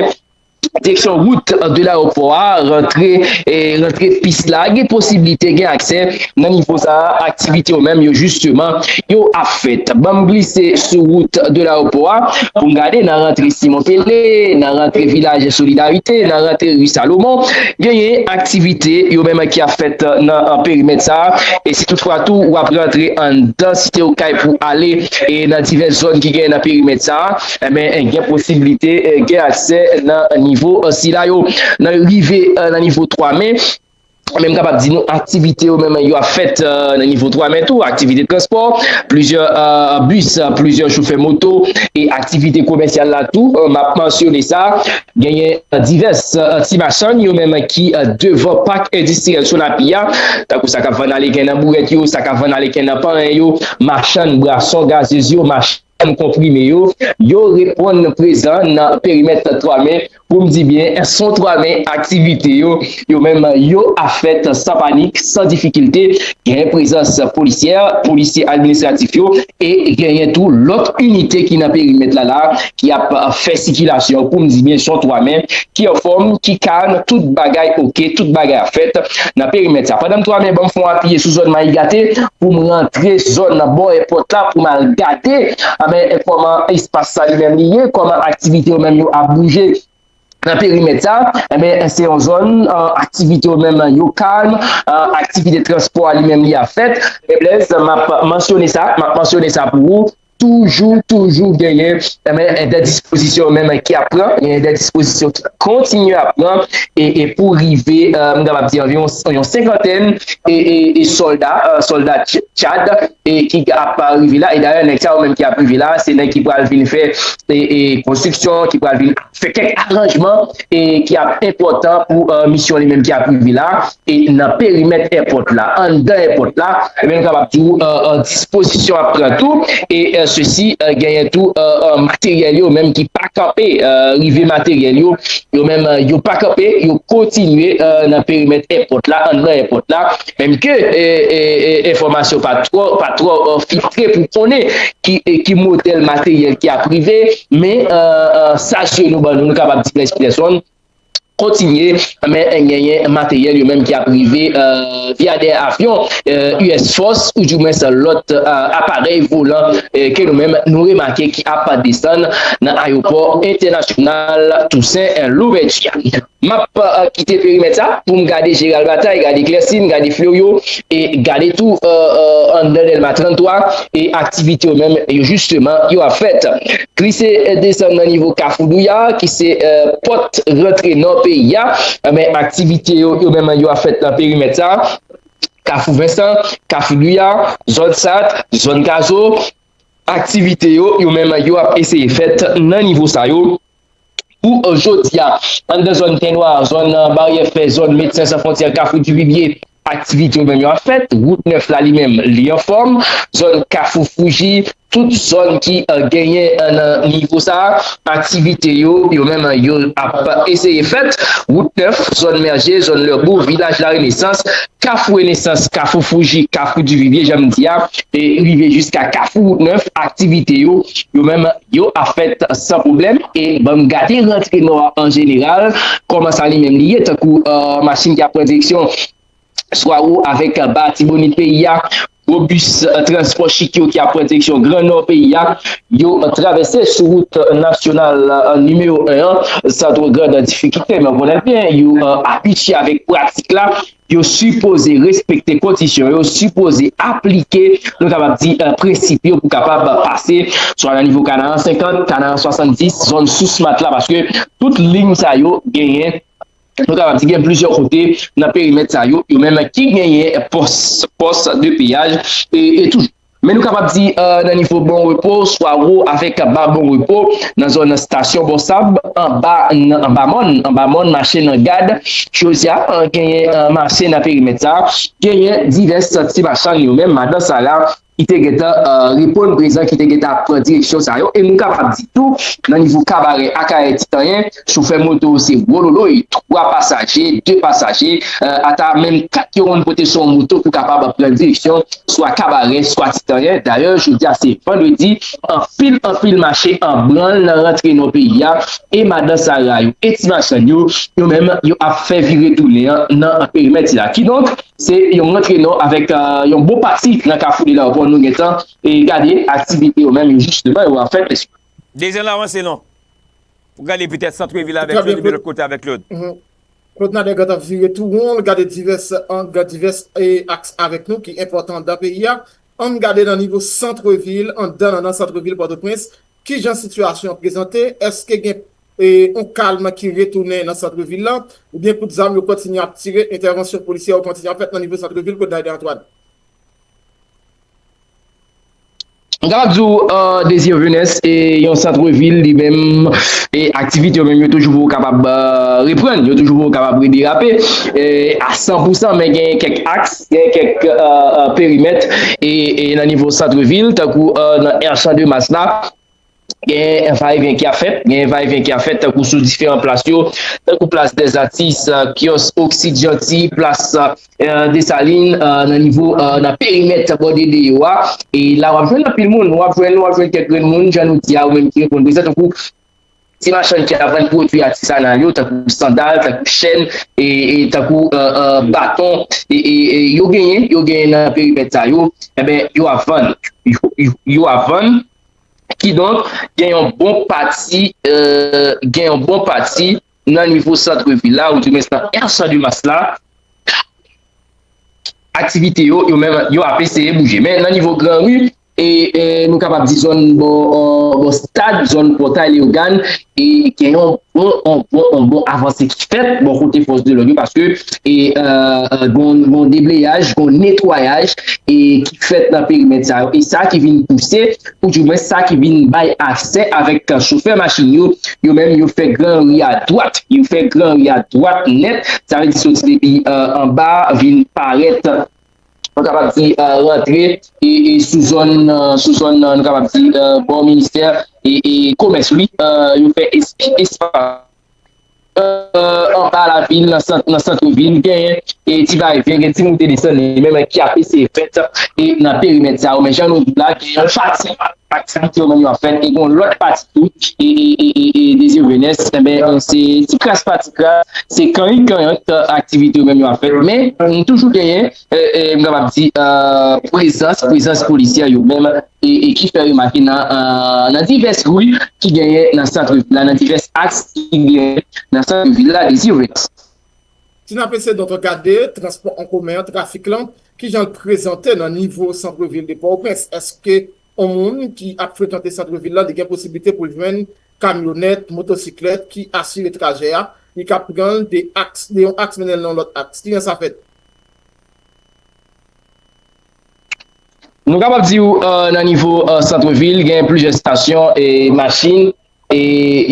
direksyon wout de layopò a, rantre, e, rantre pis la, gen posiblite, gen aksè nan nivo sa a, aktivite yo menm yo jisteman, yo ap fèt. Ban m glise sou wout de layopò a pou m gade nan rantre Simon Pele, nan rantre Vilaj Solidarite, nan rantre Ri Salomon, genyen aktivite yo menm ki ap fèt nan, an, perimèt sa a. E si toutfwa tou w ap rantre anndan Site Okay pou ale e nan divès zòn ki genyen nan perimèt sa a, enben, gen posiblite, eh, gen aksè nan nivo, eh, sila yo. Nan rive, eh, nan nivo twa men, men m kapab di nou aktivite yo menm yo ap fèt, eh, nan nivo twa men tou, aktivite transpò, plizyè, eh, bis, plizyè chofè moto e aktivite komèsyal la tou, eh, m ap mansyone sa. Genyen, eh, divès, eh, ti machann yo menm ki, eh, devan pak endistriyèl Sonapi a, tankou sa k ap vann aleken nan bourèt yo, sa k ap vann aleken nan panyen yo, machann bwason gazez yo, machann konprime yo, yo reponn prezan nan perimèt twa men pou m di byen, se yon twa men aktivite yo, yo menm yo ap fèt san panik, san difikilte. Genyen prezans polisyè, polisye administratif yo, e genyen tou lòt inite ki nan perimèt la la, ki ap fè sikilasyon, pou m di byen, se yon twa men ki anfòm, ki kalm, tout bagay oke, tout bagay ap fèt nan perimèt sa. Pandan m twa men, ban m fè yon apiye sou zòn Mayigate, pou m rantre zòn nan bò èpòt la, pou m al gade, a, men, kòman espas sa li menm li ye, kòman aktivite yo menm yo ap bouje nan perimèt sa. Enben, se yon zòn, eh, aktivite yo menm yo kalm, eh, aktivite transpò a li menm li ap fèt. Men Blaise, m ap mansyone sa, m ap mansyone sa pou ou. Toujou, toujou genyen, enben, de dispozisyon menm ki ap pran, genyen de dispozisyon ki kontinye ap pran, e, e pou rive, eh, m kapab di anviwon yon senkantèn e, e, e sòlda, eh, sòlda Tch-, Tchad, e ki ap rive la. E dayè, nèg sa yo menm ki ap rive la, se nèg ki pral vin fè, e, e konstriksyon, ki pral vin fè kèk aranjman, e ki ap enpòtan pou, eh, misyon li menm ki ap rive la, e nan perimèt èpòt la, anndan èpòt la, ebyen, nou kapab di w, eh, eh, dispozisyon ap pran tou, e, eh, sesi, eh, genyen tou, eh, eh, materyèl yo menm ki pa kanpe, eh, rive materyèl yo, yo menm, eh, yo pa kanpe, yo kontinye, eh, nan perimèt èpòt la, anndan èpòt la, menm ke, eh, eh, eh, enfòmasyon pa twò, pa twò, eh, filtre pou konnen ki, eh, ki modèl materyèl ki ap rive, men, eh, eh, sa je nou ban nou, nou kapab di Blaise Peterson, kontinye, men genyen materyèl yo menm ki ap rive, eh, via de avyon, eh, U S Force, oudimwens lòt, eh, aparèy volan, eh, ke nou menm nou remake ki ap desann nan ayewopò entènasyonal Toussaint Louverture. M ap, eh, kite perimèt sa pou m gade Gérald Bataille, gade Clestine, gade Fleuriot, e gade tou, eh, eh, anndan Dèlma trannntwa, e aktivite yo menm, yo jisteman, yo ap fèt. Glise, eh, desann nan nivo Kafou Douya, ki se, eh, pòt rantre nò peyi a. Enben, aktivite yo, yo menm yo ap fèt nan perimèt sa. Kafou Vensan, Kafou Douya, zòn Sat, zòn Gazo, aktivite yo, yo menm yo ap eseye fèt nan nivo sa yo. Pou, eh, jodi a, anndan zòn Tè Nwa, zòn, eh, Baryè Fè, zòn Medsen San Fwontyè, Kafou Divibye, aktivite yo menm yo ap fèt. Wout nèf la li menm, li anfòm. Zòn Kafou Fouji, tout zòn ki, eh, genyen, eh, nan nivo sa a, aktivite yo, yo menm, eh, yo ap eseye fèt. Wout nèf, zòn Mèje, zòn Lèbou, Vilaj Larenesans, Kafou Renesans, Kafou Fouji, Kafou Divibye, jan m di a, e rive jiska Kafou Wout nèf, aktivite yo, yo menm, yo ap fèt san pwoblèm. E ban m gade rantre nò a an jeneral, kòman sa li menm li ye, tankou, eh, machin ki ap pran direksyon Swaro avèk, eh, Ba Tibonit peyi a, gwo bis, eh, transpò chik yo ki ap pran direksyon Gran Nò peyi a, yo, eh, travèse sou wout, eh, nasyonal, eh, nimewo en an, san twò grann difikilte, men w konnen byen, yo, eh, abitye avèk pratik la, yo sipoze respekte kondisyon, yo sipoze aplike, nou kapab di, eh, prensip yo pou kapab pase, swa nan nivo Kanaran senkant, Kanaran swasanndis, zòn Sous Mat la, paske tout liy sa yo genyen, nou kapab di gen plizyè kote nan perimèt sa yo, yo menm ki genyen pòs, pòs de peyaj, e, e toujou. Men nou kapab di, eh, nan nivo Bon Repo, Swaro avèk Ba Bon Repo, nan zòn estasyon Bòsab, anba, anba mòn, anba mòn, mache nan gad, jodi a, eh, genyen, eh, mache nan perimèt sa, genyen divès ti machann yo menm, madan Sara, ki te gentan reponn prezan, ki te gentan ap pran direksyon sa yo. E nou kapab di tou, nan nivo Kabarè, Akayè, Titanyen, chofè moto se wololoy, twa pasaje, de pasaje, ata menm kat yo konn pote sou yon moto pou kapab pran direksyon swa Kabarè, swa Titanyen. Dayè, jodi a se vandredi, anpil, anpil mache an branl nan rantre nan peyi a, e madan Sara yo, e ti machann yo, yo menm, yo ap fè vire tounen an nan perimèt sila. Kidonk, se yon rantre nan avèk yon bon pati nan Kafou de Lawopò nou gentan e gade aktivite yo menm yo jisteman yo ap fè. Dezyèm la avanse non. Pou gade petèt santrevil avèk Claude, epi lòt kote avèk Claude. Claude Nader gentan vire tou won, l gade divès ang, divès aks avèk nou ki enpòtan anndan peyi a. Ann gade nan nivo santrevil, anndan nan, nan santrevil Pòtoprens, kijan sitiyasyon an prezante, èske gen yon kalm ki retounen nan santrevil la, oubyen kout zam yo kontinye ap tire, entèvansyon polisyè yo kontinye ap fèt nan nivo santrevil Claude Nader Antoine? M kapab di w, Désir Venès, e yon santrevil li menm, e aktivite yo menm yo toujou poko kapab reprann, yo toujou poko kapab rederape a san pou san, men gen kèk aks, gen kèk perimèt e nan nivo santrevil, tankou nan Erchan de Mas la, gen va e vyen ki ap fèt, gen va e vyen ki ap fèt tankou sou diferan plas yo, tankou plas dèzatis, kyòs Oksid Janti, plas Desalin, nan nivo, nan perimèt bò dede yo a. E la w ap jwenn anpil moun, w ap jwenn, w ap jwenn kèk grenn moun, jan nou di a, ou menm ki reponn prezan, tankou ti machann ki ap vann pwodui atisanal yo, tankou sandal, tankou chèn, e, e tankou baton, e, e, e yo genyen, yo genyen nan perimèt sa yo, enben, yo ap vann. Yo, yo, yo ap vann. Kidonk, gen yon bon pati, gen yon bon pati nan nivo santrevil la, ou di mwens nan Erchan de Mas la, aktivite yo, yo menm, yo ap eseye bouje. Men nan nivo Granri, e, e nou kapab di zòn bò, bò stad, zòn Pòtay Leyogàn, e gen yon bon, yon bon, yon bon avanse ki fèt bò kote fòs de lòd yo, paske e, e, gon, gon debleyaj, gon netwayaj e ki fèt nan perimèt sa yo. E sa ki vin pouse, ou di mwens sa ki vin bay aksè avèk chofè machin yo, yo menm yo fè Granri a dwat, yo fè Granri a dwat nèt, sa vle di soti depi anba vin parèt, nou kapab di, rantre e, e sou zòn, sou zòn, nou kapab di, bò ministè e, e komès, wi, yo fè espas anba lavil, nan sant, nan santrevil, genyen e ti va e vyen, gen ti moute desann, e menm ki ap eseye fèt e nan perimèt sa yo. Men jan nou di la, gen yon pati aktivite yo menm yo ap fèt, e gen yon lòt pati tou, e, e, e, e, e Désir Venès, enben, se ti kras pa ti kras, se kanrik kanyant aktivite yo menm yo ap fèt. Men, nou toujou genyen, e, e, m kapab di, prezans, prezans polisyè yo menm, e, e ki fè remake nan, nan divès ri ki genyen nan santrevil la, nan divès aks ki genyen nan santrevil la, Désir Venès. Si n ap eseye donk gade transpò an komen an, trafik lan, kijan l prezante nan nivo santrevil de Pòtoprens? Èske yon moun ki ap frekante santrevil la, li gen posiblite pou l jwenn kamyonèt, motosiklèt ki asire trajè a, li ka pran l de aks, de yon aks mennen l nan yon lòt aks? Kijan sa fèt? Nou kapab di w, nan nivo santrevil, gen plizyè estasyon e machin e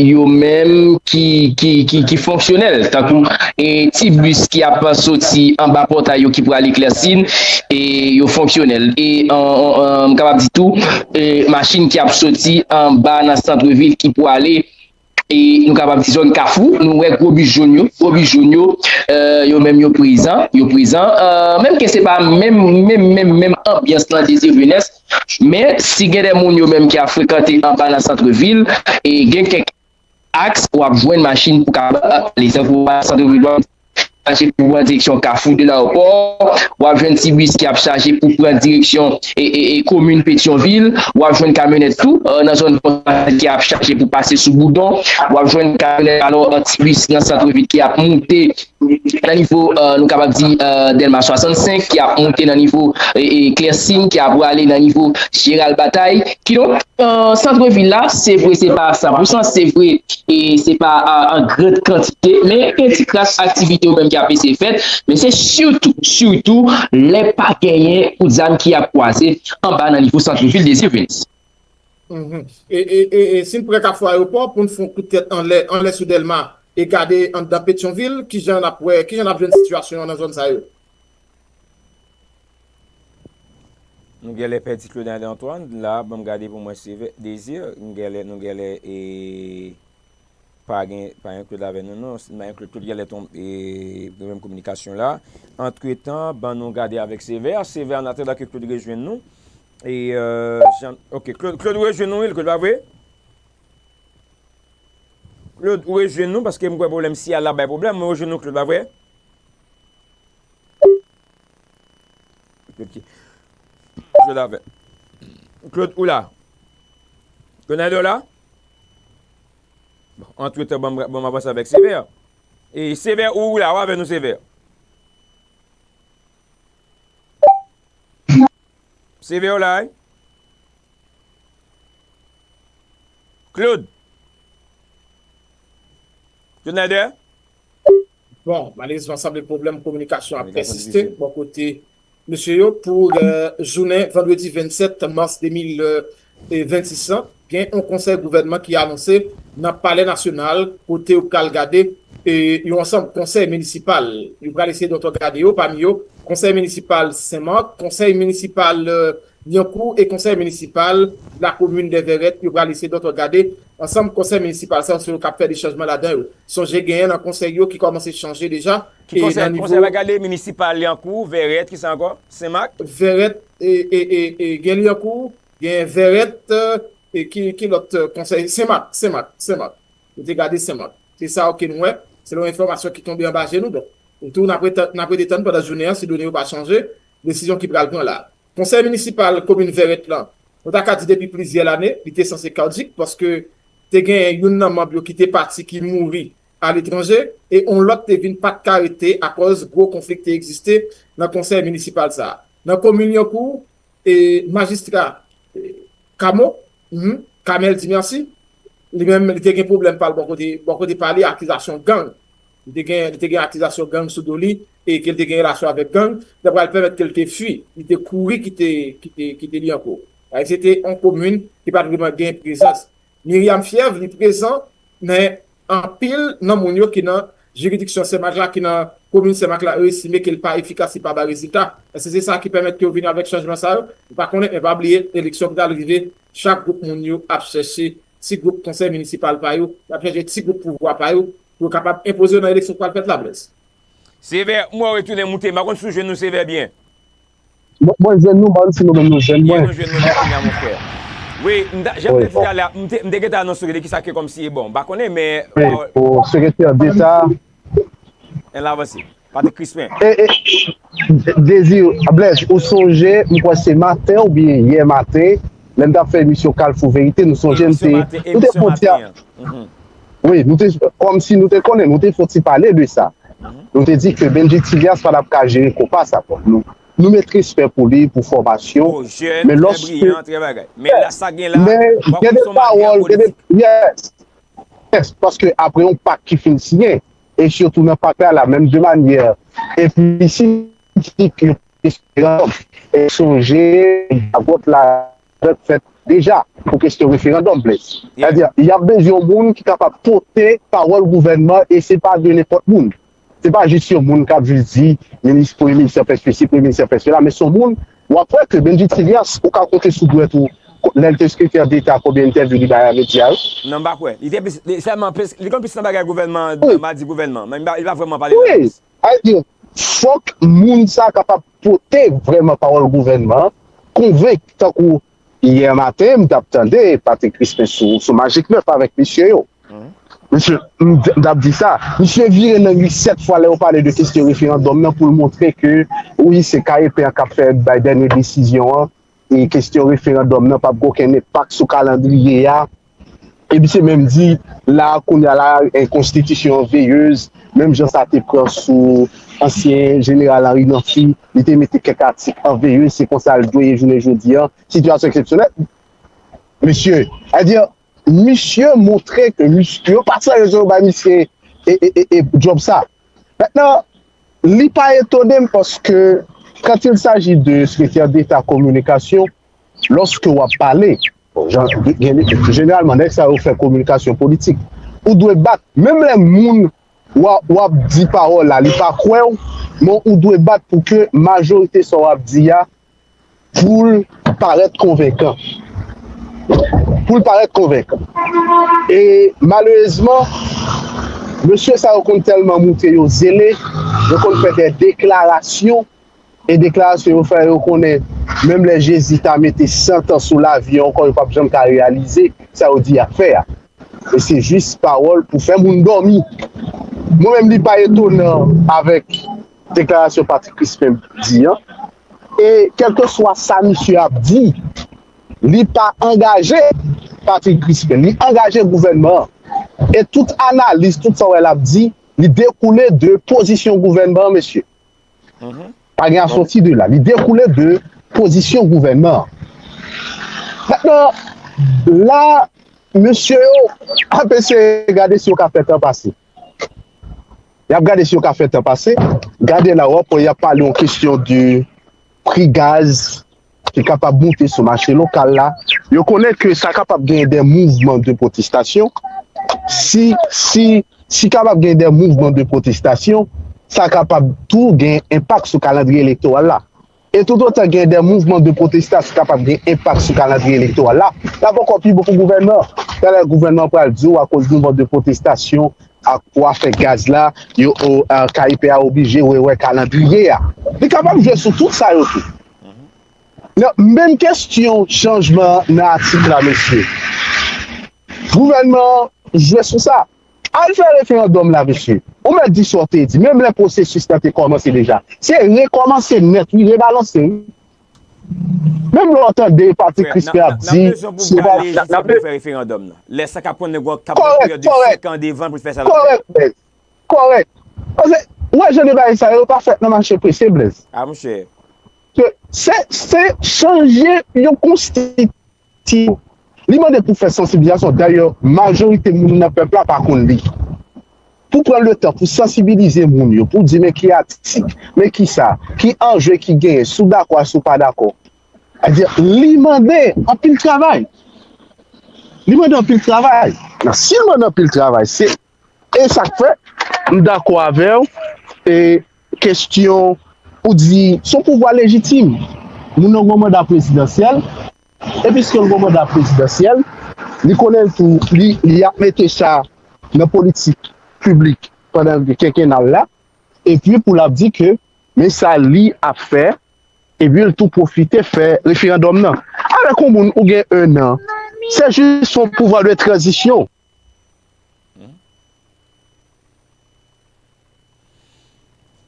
yo menm ki, ki, ki, ki fonksyonèl, tankou e ti bis ki ap soti anba pòtay yo ki prale Klèsin, e yo fonksyonèl. E m kapab di tou, e machin ki ap soti anba nan santrevil ki prale e nou kapab di zòn Kafou, nou wè gwo bis jòn yo, gwo bis jòn yo, e, yo menm yo prezan, yo prezan. E, menm ke se pa menm, menm, menm, menm anbyans lan Désir Venès, men si gen de moun yo menm ki ap frekante anba nan santrevil, e gen kèk aks w ap jwenn machin pou kapab ale, tankou anba santrevil, w ap chaje pou pran direksyon Kafou de Lawopò, w ap jwenn ti bis ki ap chaje pou pran direksyon e, e, e komin Petyonvil, w ap jwenn kamyonèt tou, e, nan zòn Pòtay ki ap chaje pou pase sou Boudon, w ap jwenn kamyonèt alò, e, ti bis nan santrevil ki ap moute nan nivo, e, nou kapab di, e, Dèlma swasannsenk, ki ap moute nan nivo e, e Klèsin, ki ap prale nan nivo Jeral Batay. Kidonk, e, santrevil la, se vre, se pa san pou san, se vre, e se pa, e, an gran kantite, men gen ti kras aktivite yo menm ki ap eseye fèt, men se sitou, sitou, lè pa genyen kout zam ki ap kwaze anba nan nivo santrevil Désir Venès. Mhm. E, e, e, e si n pran Kafou Ayewopò pou n fè yon kout tèt anlè, anlè sou Dèlma, e gade anndan Petyonvil, kijan n ap wè, kijan n ap jwenn sitiyasyon an nan zòn sa yo? Nou genlè pèdi Claude Antoine la, ban m gade pou m wè si Désir, nou genlè, nou genlè, e, pa gen, pa gen Claude avè nou, non, men Claude, Claude genlè tonbe, e, pwoblèm kominikasyon la. Antretan, ban nou gade avèk Sévère. Sévère, an atandan ke Claude rejwenn nou. E, e, Jean, ok, Claude, Claude rejwenn nou, wi, Claude, pa vre? Claude, ou rejwenn nou, paske m kwè pwoblèm siyal la bay pwoblèm, mwen rejwenn nou, Claude, pa vre? Claude ki, Claude avè. Claude, ou la? Claude Nader la? Bon, antretan, ban m, ban m avanse avèk Sévère. E Sévère, ou, ou la, ou avè nou, Sévère? Sévère, ou la, wi? Claude? Claude Nader? Bon, malerezman, sanble pwoblèm kominikasyon ap pèsiste bò kote mesye yo pou, e, jounen vandredi vennsèt mas de mil vennsis lan, gen yon konsèy gouvènman ki anonse nan Palè Nasyonal, kote yo pral gade, e, yon ansanm konsèy minisipal. Yo pral eseye dòtò gade yo, pami yo, konsèy minisipal Senmak, konsèy minisipal, e, Lyankou e konsèy minisipal Lakomin dè Vèrèt, yo pral eseye dòtò gade ansanm konsèy minisipal sa yo, se yo k ap fè de chanjman ladan yo. Sonje genyen nan konsèy yo ki kòmanse chanje deja. Ki e konsèy, nan konsèy nivo pral gade minisipal Lyankou, Vèrèt, kisa ankò? Senmak? Vèrèt, e, e, e, e, gen Lyankou, gen Vèrèt, e, ki, ki lòt, e, konsèy? Senmak, Senmak, Senmak. Nou te gade Senmak. Se sa yo ke nou wè, selon enfòmasyon ki tonbe anba je nou. Donk, nou tou, n ap rete, n ap rete tann pandan jounen an, si done yo pa chanje, desizyon ki pral pran la. Konsèy minisipal komin Vèrèt lan, nou ta ka di depi plizyè lane, li te sanse kaotik, paske te gen youn nan manm yo ki te pati, ki mouri aletranje, e yon lòt te vin pa t ka rete akòz gwo konfli ki te egziste nan konsèy minisipal sa a. Nan komin Lyankou, e, majistra, e, Kamo, mhm, Kamel Dimersi, li menm, li te gen pwoblèm pa l bò kote, bò kote pa li, akizasyon gang. Li te gen, li te gen akizasyon gang sou do li, e ke l te gen relasyon avèk gang, sa pral pèmèt ke l te fui, li te kouri kite, kite, kite Lyankou. Paske se te yon komin ki pa t vrèman gen prezans. Myriam Fièvre, li prezan, men anpil nan moun yo ki nan jiridiksyon Senmak la, ki nan komin Senmak la, yo estime ke l pa efikas, li pa bay rezilta. Èske se sa ki pèmèt ke yo vin avèk chanjman sa yo? M pa konnen, men pa bliye, eleksyon ki pral rive, chak gwoup moun yo ap chèche ti gwoup konsèy minisipal pa yo, y ap chèche ti gwoup pouvwa pa yo, pou yo kapab enpoze yo nan eleksyon k pral fèt la, Blaise. Sévère, m wè w retounen moute, m pa konn si w jwenn nou Sévère byen. Mwen, mwen jwenn nou, m pa konn si nou menm nou jwenn mwen. Byen, nou jwenn nou la kounye a, mon frè. Wi, m ta, jan m te di talè a, m te, m te gentan anonse w de kisa ke kòmsi e bon. M pa konnen, men, wi, pou sekretè deta. Ann avanse. Patrick Crispin. E, e, Désir, Blaise, ou sonje, m kwè se maten oubyen yè maten, lè n t ap fè emisyon Kalfou Verite, nou sonje, m te, nou te fè yon ti, wi, nou te, kòmsi nou te konnen, nou te fè yon ti pale de sa. Nou te di ke Benjy Thilias pa t ap ka jere konpa sa ankò. Nou, nou met respè pou li, pou fòmasyon. Men lòske, men gen de pawòl, gen de, yes, yes, paske apre yon pak ki fin siyen, e sitou nan pak la, la menm de manyè enplisitik, yo referandòm. E sonje, vòt la fèt deja pou kesyon referandòm, Blaise. Sètadi, y ap bezwen yon moun ki kapab pote pawòl gouvènman, e se pa de nenpòt moun. Se pa jis yon moun k ap jis di, minis, premye minis fè sesi, premye minis fè sela, men se yon moun, w ap wè ke Benjy Thilias, ou ka konte sou dwèt ou, lè l te sekretè deta, konbyen entèvyou li bay a medya yo? Non, m pa kwè. Li te plis, li sèlman plis, li konn plis nan bagay gouvènman, nan madi gouvènman, men li pa, li pa vrèman pale nan plis. Sa vle di, fòk moun sa kapab pote vrèman pawòl gouvènman an, konvenk, tankou yè maten, m t ap tande Patrick Crispin sou, sou Magic neuf avèk mesye yo. Misye, m t, m t ap di sa, misye vire nan ri sèt fwa lè yo pale de kesyon referandòm nan pou l montre ke, wi, se K E P an k ap fè bay dènye desizyon an, e kesyon referandòm nan p ap gen okenn enpak sou kalandriye a. E misye menm di, la, kounye a la, e, konstitisyon an veyez, menm jan sa te pran sou ansyen jeneral Henri Namphy, li te mete kèk atik an veyez, se konsa l dwe ye jounen jodi a, sitiyasyon eksepsyonèl. Mesye, sètadi, misye montre ke misye, yo pa serye, yo bay misye e, e, e, e djòb sa. Mentnan, li pa etone m paske, quand il s'agit de sekretè deta kominikasyon, lòske w ap pale, bon, jan, gen, jeneralman, nèg sa yo fè kominikasyon politik. Ou dwe bat, menm lè moun w ap, w ap di pawòl la, li pa kwè w, men ou dwe bat pou ke majorite sa w ap di a, pou l parèt konvenkan. Pou l parèt konvenkan. E malerezman, mesye sa yo konn tèlman moute yo zele, yo konn fè de deklarasyon, e deklarasyon yo fè yo konnen, menm lè Jezi ta mete san tan sou lavi yo ankò, yo p ap janm ka reyalize sa yo di y ap fè a. E se jis pawòl pou fè moun dòmi. Mwen menm, li pa etonan avèk deklarasyon Patrick Crispin di an. E kèlkeswa sa misye ap di, li pa angaje Patrick Crispin, li angaje gouvènman an. E tout analiz, tout sa w wè l ap di, li dekoule de pozisyon gouvènman an, mesye. Pa gen a soti de la. Li dekoule de pozisyon gouvènman an. Mentnan, la, mesye yo ap eseye gade si yo ka fè tan pase. Y ap gade si yo ka fè tan pase. Gade la, w ap wè y ap pale yon kesyon de pri gaz ki kapab moute sou mache lokal la. Yo konnen ke sa kapab genyen de mouvman de pwotestasyon. Si, si, si kapab genyen de mouvman de pwotestasyon, sa kapab tou gen enpak sou kalandriye elektoral la. E toutotan gen de mouvman de pwotestasyon kapab gen enpak sou kalandriye elektoral la, l ap ankò pi bon pou gouvènman an. Talè gouvènman an pral di w akoz mouvman de pwotestasyon ak pou afè gaz la, yo, o, a, K I P a oblije rewè kalandriye a. Li kapab jwe sou tout sa yo tou. Nan menm kesyon chanjman nan atik la, mesye, gouvènman an jwe sou sa. Al fè referandòm la, mesye. Ou mèt di sa w te di. Menm lè pwosesis la te kòmanse deja. Se rekòmanse nèt, wi, rebalanse, wi. Menm lè w tande Patrick Crispin ap di, se pa. N ap bezwen pou gade lejitim pou fè referandòm nan. Lè sa k ap pran nèg w ap kab nan peryòd de senk an devan pou l fè sa l ap fè. Kòrèk, Blaise. Kòrèk. Paske, ou wè jan de bagay sa yo pa fèt nan mache prese, Blaise. A, monchè. Se, se chanje yon konstitisyon. Li mande pou fè sansibilizasyon. Dayè, majorite moun nan pèp la pa konn li. Pou pran letan pou sansibilize moun yo, pou di men ki atik, men ki sa, ki anje ki genyen, si w dakò, si w pa dakò. Sa vle di, li mande anpil travay. Li mande anpil travay. Nan, si l mande anpil travay, se E sa k fè, m dakò avè w, e kesyon ou di, se yon pouvwa lejitim. Moun nan gen yon manda prezidansyèl, e piske l gen yon manda prezidansyèl, li konnen l tou, li, li ap mete sa nan politik piblik pandan kenkena l la, epi pou l ap di ke men sa li ap fè, epi l tou pwofite fè referandòm nan. Avèk yon moun ou gen en an, se jis yon pouvwa de tranzisyon.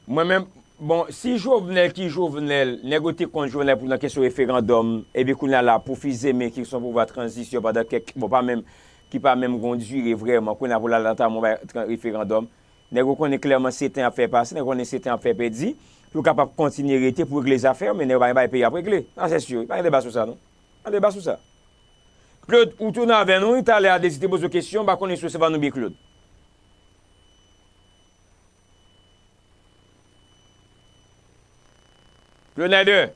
Mwen menm, bon, si Jovenel ki Jovenel, nèg yo te kont Jovenel pou nan kesyon referandòm, epi kounye a la, pou Fils-Aimé ki se yon pouvwa tranzisyon pandan kèk, bon, pa menm, ki pa menm gen yon dire vrèman, kounye a pou l al antame yon bagay tran-, referandòm, nèg yo konnen klèman se tan y ap fè pase, nèg yo konnen se tan y ap fè pèdi, pou yo kapab kontinye rete pou regle zafè yo, men nèg yo pa gen bagay peyi ap regle. Sa se si, pa gen deba sou sa, non. Pa gen deba sou sa. Claude, ou tounen avè nou, wi, talè a, Désir te poze w kesyon, m pa konnen si w resevwa nou byen, Claude. Claude Nader.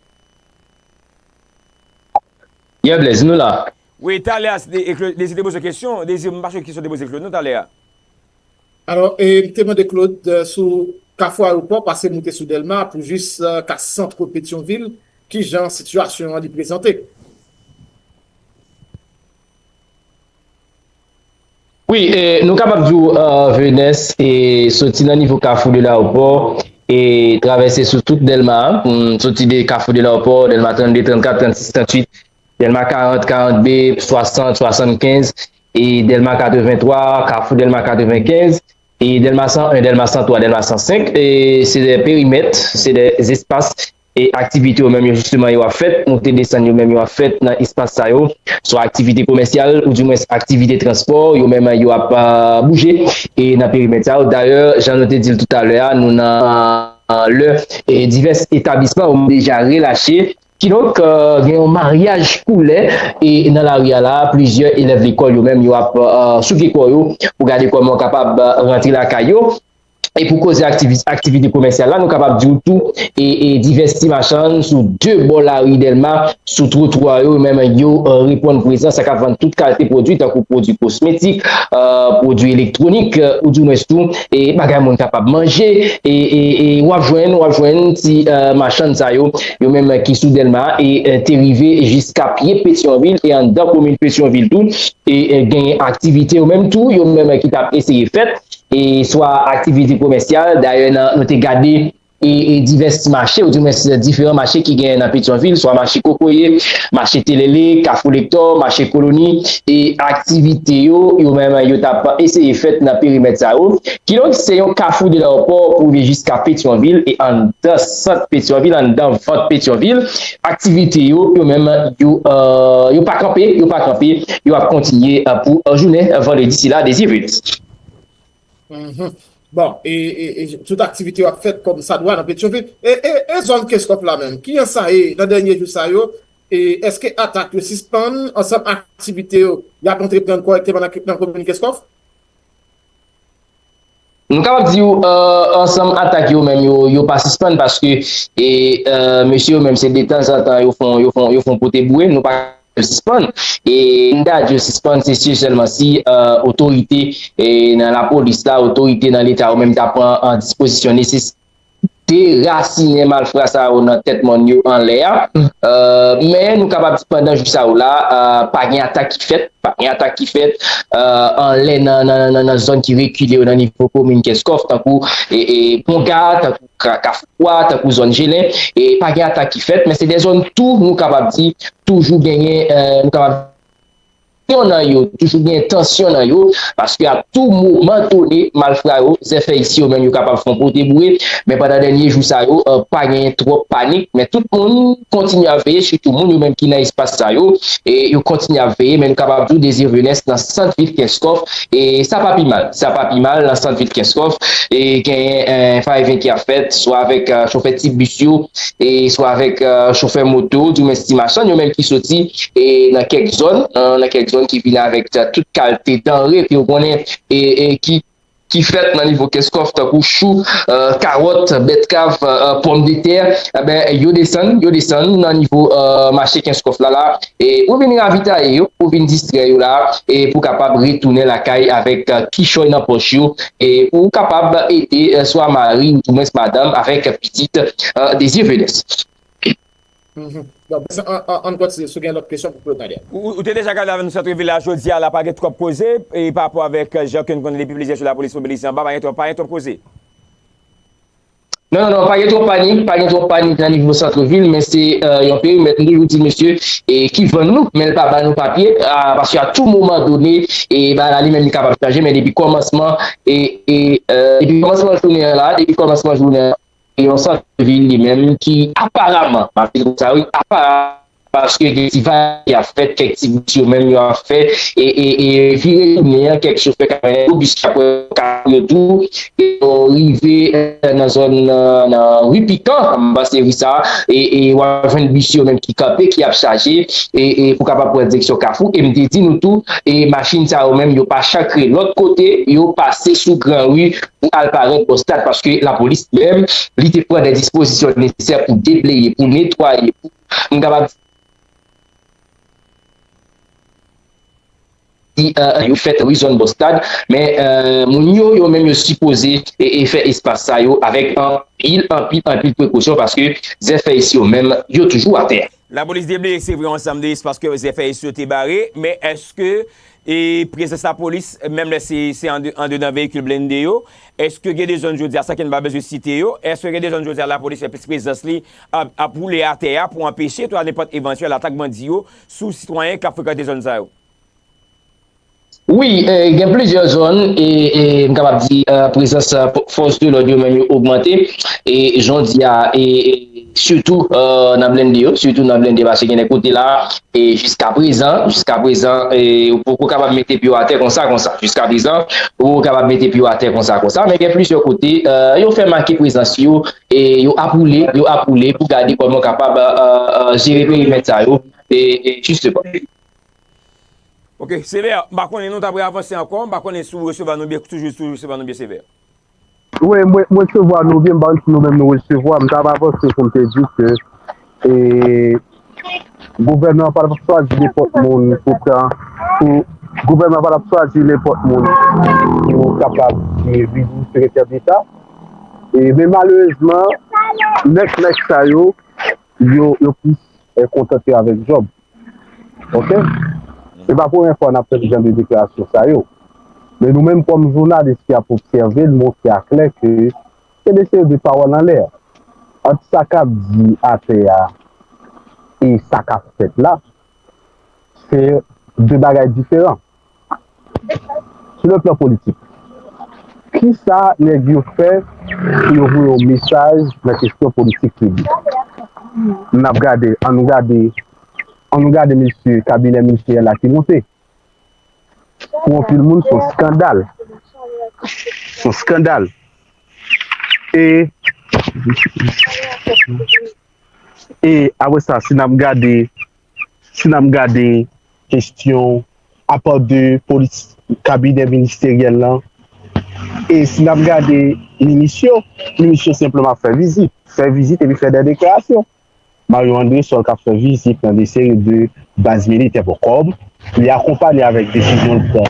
Yeah, Blaise, nou la. Wi, talè a, se te, e Claude, Désir te poze w kesyon, Désir, m pa sonje kesyon te poze Claude, non, talè a. Alò, e, m te mande Claude, e, sou Kafou Ayewopò, pase moute sou Dèlma pou jis, e, ka sant Petyonvil, kijan sitiyasyon an li prezante? Wi, e, nou kapab di w, e, Venès, e, soti nan nivo Kafou de Lawopò, e travèse sou tout Dèlma a, m, soti de Kafou de Lawopò, Dèlma trannde, trannkat, trannsis, tranntuit, Dèlma karant, karant B, swasant, swasannkenz, e Dèlma katrevenntwa, Kafou Dèlma katrevenkenz, e Dèlma san en, Dèlma santwa, Dèlma sansenk, e se de perimèt, se de espas, e aktivite yo menm yo jisteman yo ap fèt, moute desann yo menm yo ap fèt nan espas sa yo, swa aktivite komèsyal, oudimwens aktivite transpò, yo menm yo ap, a, bouje, e nan perimèt sa yo. Dayè, jan nou te di l toutalè a, nou nan, a, lè, e divès etablisman yo deja relache, kidonk, e, gen yon maryaj koulè, e nan lari a la, plizyè elèv lekòl yo menm yo ap, e, souke kò yo pou gade kòman yo kapab, e, rantre lakay yo. E pou koze aktivi-, aktivite komèsyal la, nou kapab di w tou, e, e divès ti machann sou de bò lari Dèlma, sou twotwa yo, menm yo, e, reponn prezan, sa k ap vann tout kalite pwodui, tankou pwodui kosmetik, e, pwodui elektwonik, e, oudimwens tou, e bagay moun kapab manje, e, e, e w ap jwenn, w ap jwenn ti, e, machann sa yo, yo menm ki sou Dèlma, e, e, te rive jiska pye Petyonvil, e anndan komin Petyonvil tou, e, e genyen aktivite yo menm tou, yo menm ki t ap eseye fèt, e swa aktivite komèsyal. Dayè, nan, nou te gade, e, e divès mache, oudimwens diferan mache ki genyen nan Petyonvil, swa mache Kokoye, mache Telele, Kafou Lektò, mache Koloni, e aktivite yo, yo menm, yo t ap eseye fèt nan perimèt sa yo. Kidonk, se yon kafou de lèwopò pou rive jiska Petyonvil, e anndan sant Petyonvil, anndan vant Petyonvil, aktivite yo, yo menm, yo, e, yo pa kanpe, yo pa kanpe, yo ap kontinye, e, pou, e, jounen, e, vandredi sila, Désir Venus. Mhm. Bon, e, e, e tout aktivite yo ap fèt kòm sa dwa nan Petyonvil. E, e, e zòn Kenskòf la menm, kijan sa ye nan dènye jou sa yo? E èske atak yo sispann? Ansanm aktivite yo, y ap antreprann kòrèkteman nan, nan komin Kenskòf? Nou kapab di w, e, ansanm atak yo menm, yo, yo pa sispann paske, e, e, mesye yo menm se detanzantan yo fon, yo fon, yo fon pote boure, nou pa sispann. E m ta di yo sispann, se si sèlman si, e, otorite, e, nan lapolis la, otorite nan Leta yo menm ta pran, e, dispozisyon nesesè derasinen malfra sa yo nan tèt mòn yo anlè a. E, men nou kapab di pandan jou sa yo la, e, pa gen atak ki fèt, pa gen atak ki fèt, e, anlè nan, nan, nan, nan zòn ki rekile yo nan nivo komin Kenskòf, tankou, e, e, Ponga, tankou Ka-, Kafou Bwa, tankou zòn Jelen, e pa gen atak ki fèt, men se de zòn tou nou kapab di toujou genyen, e, nou kapab tansyon nan yo, toujou gen tansyon nan yo, paske a tou moman done, malfra yo, zèfè isi yo menm yo kapab fè yon pote boure, men pandan dènye jou sa yo, e, pa gen twòp panik, men tout moun kontinye ap veye, sitou moun yo menm ki nan espas sa yo, e yo kontinye ap veye, men nou kapab di w Désir Venus nan sant vil Kenskòf, e sa pa pi mal, sa pa pi mal nan sant vil Kenskòf, e genyen, e, va e vyen ki ap fèt, swa avèk, e, chofè ti bis yo, e swa avèk, e, chofè moto, oudimwens ti machann, yo menm ki soti, e nan kèk zòn, e, nan kèk zòn ki vin avèk, e, tout kalite danre ke yo konnen, e, e ki, ki fèt nan nivo Kenskòf, tankou chou, e, kawòt, bètkav, e, e, pòmdetè, enben, yo desann, yo desann nan nivo, e, mache Kenskòf la, la, e pou vin ravitaye yo, pou vin distrè yo la, e pou kapab retounen lakay avèk, e, kichòy nan pòch yo, e pou kapab ede, e, swa mari, oudimwens madanm, avèk pitit, e, Désir Venus. Mhm. Bon, prezan, an, an, ann kontinye, si w gen lòt kesyon pou Claude Nader. Ou, ou te deja gade avèk nou santrevil la jodi a, la pa gen twòp koze, e pa rapò avèk, e, jan ke n konnen depi plizyè jou lapolis mobilize anba, pa gen twòp, pa gen twòp koze. Non, non, non, pa gen twòp panik, pa gen twòp panik nan nivo santrevil, men se, e, yon perimèt, m toujou di mesye, e ki vann nou, men l pa ba nou papye, a, paske a tou moman done, e bagay la li menm li kapab chanje, men depi kòmansman, e, e, e, depi kòmansman jounen an la, depi kòmansman jounen an, yon santrevil li menm ki aparaman, m ap di l konsa wi, aparaman, paske gen ti vay ki ap fèt, kèk ti bis yo menm yo ap fè, e, e, e vire tounen an, kèk chofè kamyonèt, tou bis ki ap pran kafou yo tou, e yo rive, e, nan zòn, nan, nan ri Pikan, m panse ri sa, e, e w ap jwenn bis yo menm ki kanpe, ki ap chaje, e, e pou kapab pran direksyon Kafou, e m te di nou tou, e machin sa yo menm yo pa chankre lòt kote, yo pase sou gran ri, pou al parèt bò stad, paske lapolis li menm, li te pran de dispozisyon nesesè pou debleye, pou netwaye, pou, m kapab di, e, yo fèt ri zòn bò stad, men, e, moun yo, yo menm yo sipoze, e, e fè espas sa yo avèk anpil, anpil, anpil prekosyon, paske zèfè isi yo menm, yo toujou atè. Lapolis debleye, se vre, yon ansanm de espas ke zèfè isi yo te bare, men èske e prezans lapolis, menm lè se, se ande-, andedan veyikil blende yo, èske gen de zòn jodi a, san ke n pa bezwen site yo, èske gen de zòn jodi a lapolis fè plis prezans li ap, ap woule atè a pou anpeche twa nenpòt evantyèl atak bandi yo sou sitwayen k ap frekante zòn sa yo? Wi, e, gen plizyè zòn, e, e m kapab di, e, prezans, e, fò-, fòs de lòd yo menm yo ogmante, e jan w di a, e, e sitou, e, nan blende yo, sitou nan blende, paske gen de kote la, e jiskaprezan, jiskaprezan, e ou poko kapab mete pye w atè konsa, konsa. Jiskaprezan, ou poko kapab mete pye w atè konsa, konsa. Men gen plizyè kote, e, yo fè make prezans yo, e yo ap woule, yo ap woule pou gade kòman yo kapab, e, e, e, jere perimèt sa yo, e, e jisteman. Ok, Sevè, m pa konnen nou ta pre avanse ankò, m pa konnen si w resevwa nou byen, toujou, toujou resevwa nou byen, Sevè. Wi, mwen, mwen resevwa nou byen, m pa konn si nou menm nou resevwa. M t ap avanse pou m te di ke, e, gouvènman an pa t ap chwazi nenpòt moun pou pran, pou, gouvènman an pa t ap chwazi nenpòt moun pou kapab, e, vin sekretè deta. E, men malerezman, nèg, nèg sa yo, yo, yo plis, e, kontante avèk djòb. Oke? Se pa premye fwa n ap fè jan de deklarasyon sa yo. Men nou menm kòm jounalis ki ap obsève, n montre aklè ke se de seri de pawòl anlè. Ant sa k ap di atè a e sa k ap fèt la, se de bagay diferan. Sou le plan politik, kisa nèg yo fè pou yo voye yon mesaj nan kesyon politik piblik? N ap gade, ann nou gade, ann nou gade mesye kabinè ministeryèl la ki monte. Pou anpil moun, se yon skandal. Se yon skandal. E, e apre sa, si n ap gade, si n ap gade kesyon apa de polis, kabinè ministeryèl lan, e si n ap gade minis yo, minis yo senpleman ap fè vizit, fè vizit epi fè de deklarasyon. Marion Andrésol k ap fè vizit nan de seri de baz militè, bon, kòm li akonpanye avèk desizyon l pran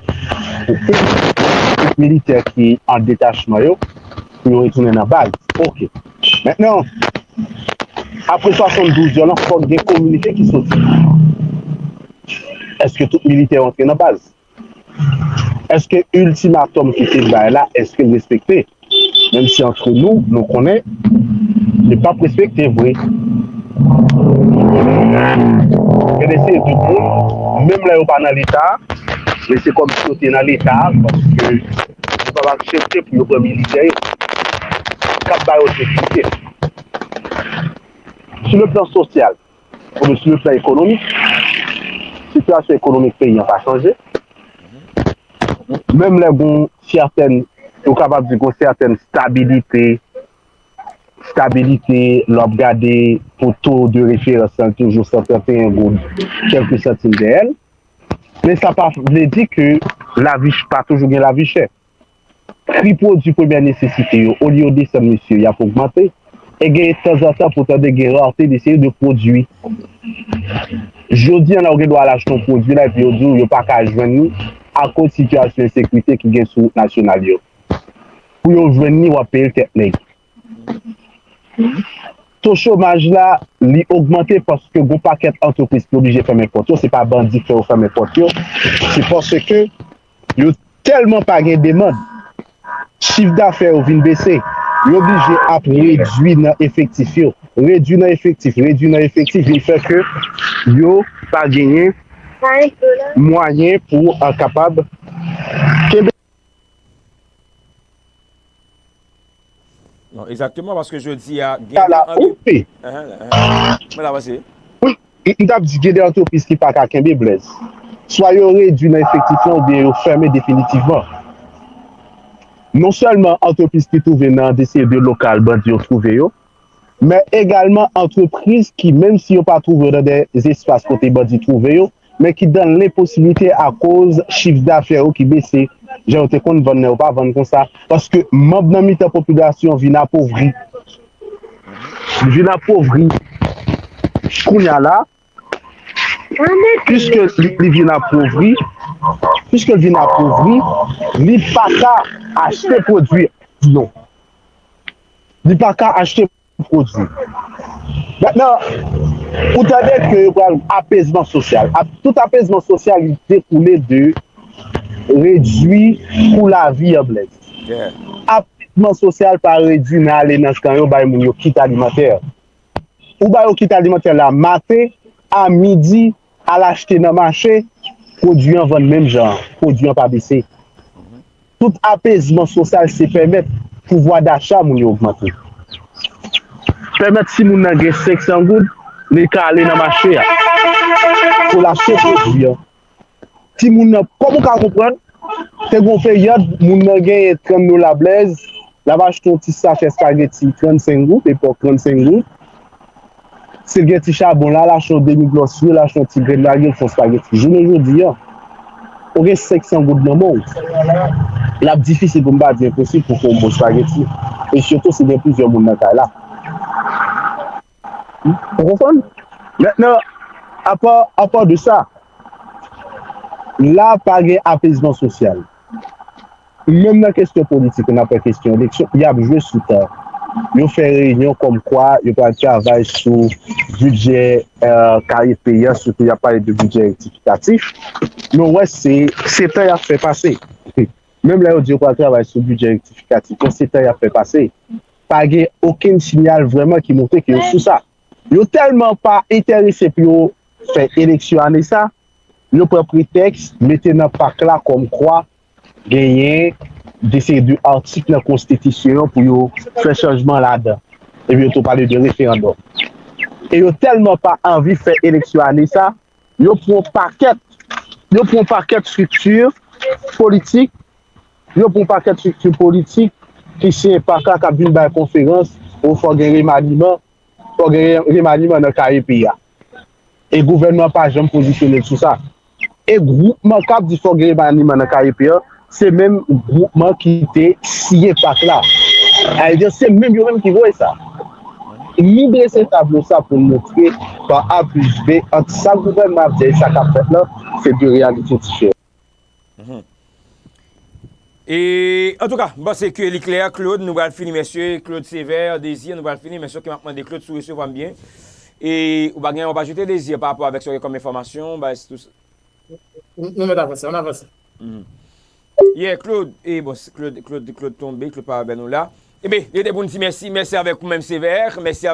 pou ke tout militè ki an detachman yo, pou yo retounen nan baz. Oke. Mentnan, apre swasanndouz zè lan, fòk gen kominike ki soti. Èske tout militè yo antre nan baz? Èske iltimatòm ki te bay la, èske l respekte? Menm si antre nou, nou konnen li p ap respekte vre. Gen de seri de moun, menm lè yo pa nan Leta, men se kòmsi yo te nan Leta, paske yo p ap aksepte pou yo pran militè yo k ap ba yo sekirite. Sou le plan sosyal, oubyen sou le plan ekonomik, sitiyasyon ekonomik peyi an pa chanje. Menm lè gon sètèn, ou kapab di gon sètèn stabilite, stabilite, lè w ap gade pou to de referans lan toujou san trannteyen goud, kèlke santim dèyè l. Men sa pa vle di ke lavi ch-, pa toujou gen lavi chè. Pri pwodui premyè nesesite yo, olye yo desann, mesye, y ap ogmante. E gen tanzantan pou tande gen rate de seri de pwodui. Jodi a la, ou gen dwa al achte yon pwodui la, epi yo di w yo pa ka jwenn li akoz sitiyasyon ensekirite ki gen sou wout nasyonal yo. Pou yo jwenn li, w ap peye l tèt nèg. To chomaj la, li ogmante paske gon pakèt antrepriz ki oblije fèmen pòt yo. Se pa bandi k fè yo fèmen pòt yo. Se paske yo tèlman pa gen demann. Chif dafè yo vin bese. Yo oblije ap redui nan efektif yo. Redui nan efektif, redui nan efektif, vin fè ke yo pa genyen mwayen pou, a, kapab kenbe. Non, egzakteman, paske jodi a, gen de antrepriz. Mwen la, pase. M t ap di gen de antrepriz ki pa ka kenbe Blaise. Swa yo redui nan efektif lan oubyen yo fèmen definitivman. Non sèlman antrepriz ki twouve nan de seri de lokal bandi yo twouve yo, men egalman antrepriz ki, menm si yo pa twouve yo nan de espas kote bandi twouve yo, men ki dan lenposiblite akoz chif dafè yo ki bese, jan yo te konn vann nan, yo pa vann konsa, paske manm nan mitan popilasyon vin apovri. Li vin apovri. Kounye a la, piske li, li vin apovri, piske li vin apovri, li pa ka achte pwodui. Non. Li pa ka achte pwodui. Mentnan, ou tande ke yo pral apezman sosyal. Ap, tout apezman sosyal, li dekoule de redui kou lavi an, Blaise. Apezman sosyal pa redui nan ale nan kan yo bay moun yo kit alimantè. Ou ba yo kit alimantè la maten, a midi, al achte nan mache, pwodui an vann menm jan an, pwodui an pa bese. Tout apezman sosyal se pèmèt pouvwa dacha moun yo ogmante. Pèmèt si moun nan gen senk san goud, li ka ale nan mache a pou l achte pwodui an. Timoun nan, kòm ou ka konprann, te gen yon peryòd, moun nan genyen trant dola Blaise, l ap achte yon ti sachè espageti trannsenk goud, epòk trannsenk goud. Si l gen ti chabon la, l achte yon demi glòs lwil, l achte yon ti grenn lage, l fè yon espageti. Jounen jodi a, Ou gen senk san goud nan men w, l ap difisil pou m pa di enposib pou w fè yon bon espageti. E sitou si gen plizyè moun nan kay la. Ou konprann? Mentnan, apa, apa de sa, la pa gen apezman sosyal. Menm nan kesyon politik, n ap fè kesyon eleksyon, y ap jwe sou tan. Yo fè reyinyon kòmkwa yo pral travay sou bidjè, eh, kare peyi a, sitou y ap pale de bidjè rektifikatif. Men w wè, se, se tan y ap fè pase. Menm lè yo di yo pral travay sou bidjè rektifikatif, men se tan y ap fè pase. Pa gen okenn siyal vrèman ki montre ke yo sou sa. Yo tèlman pa enterese pou yo fè eleksyon ane sa, yo pran pretèks mete nan pak la kòmkwa genyen de seri de atik nan konstitisyon an pou yo fè chanjman ladan. Epi yo tou pale de referandòm. E yo tèlman pa anvi fè eleksyon ane sa, yo pran pakèt, yo pran pakèt estrikti politik, yo pran pakèt estrikti politik ki siyen pak la k ap vin bay konferans, o fò gen remaniman, fò gen remaniman nan kare peyi a. E gouvènman an pa janm pozisyone l sou sa. E gwoupman k ap di fò gen remaniman nan kare peyi a, se menm gwoupman ki te siyen pak la. Sa vle di, se menm yo menm ki voye sa. Nou drese tablo sa pou n montre pa A plis B ant sa gouvènman ap di e sa k ap fèt la, se de reyalite diferan. E, antouka, m panse ke li klè, Claude, nou pral fini, mesye, Claude Sévère, Désir, nou pral fini, mesye, ke m ap mande Claude si w resevwa m byen. E, ou pa gen, ou pa jete Désir pa rapò avèk sa w gen kòm enfòmasyon, ba, tout sa. Nou mèt avanse, ann avanse. Yeah, Claude, e bon, Claude, Claude, Claude tonbe, Claude pa avè nou la. Ebe, li rete pou n di mèsi, mèsi avèk ou menm, Sévère, mèsi avèk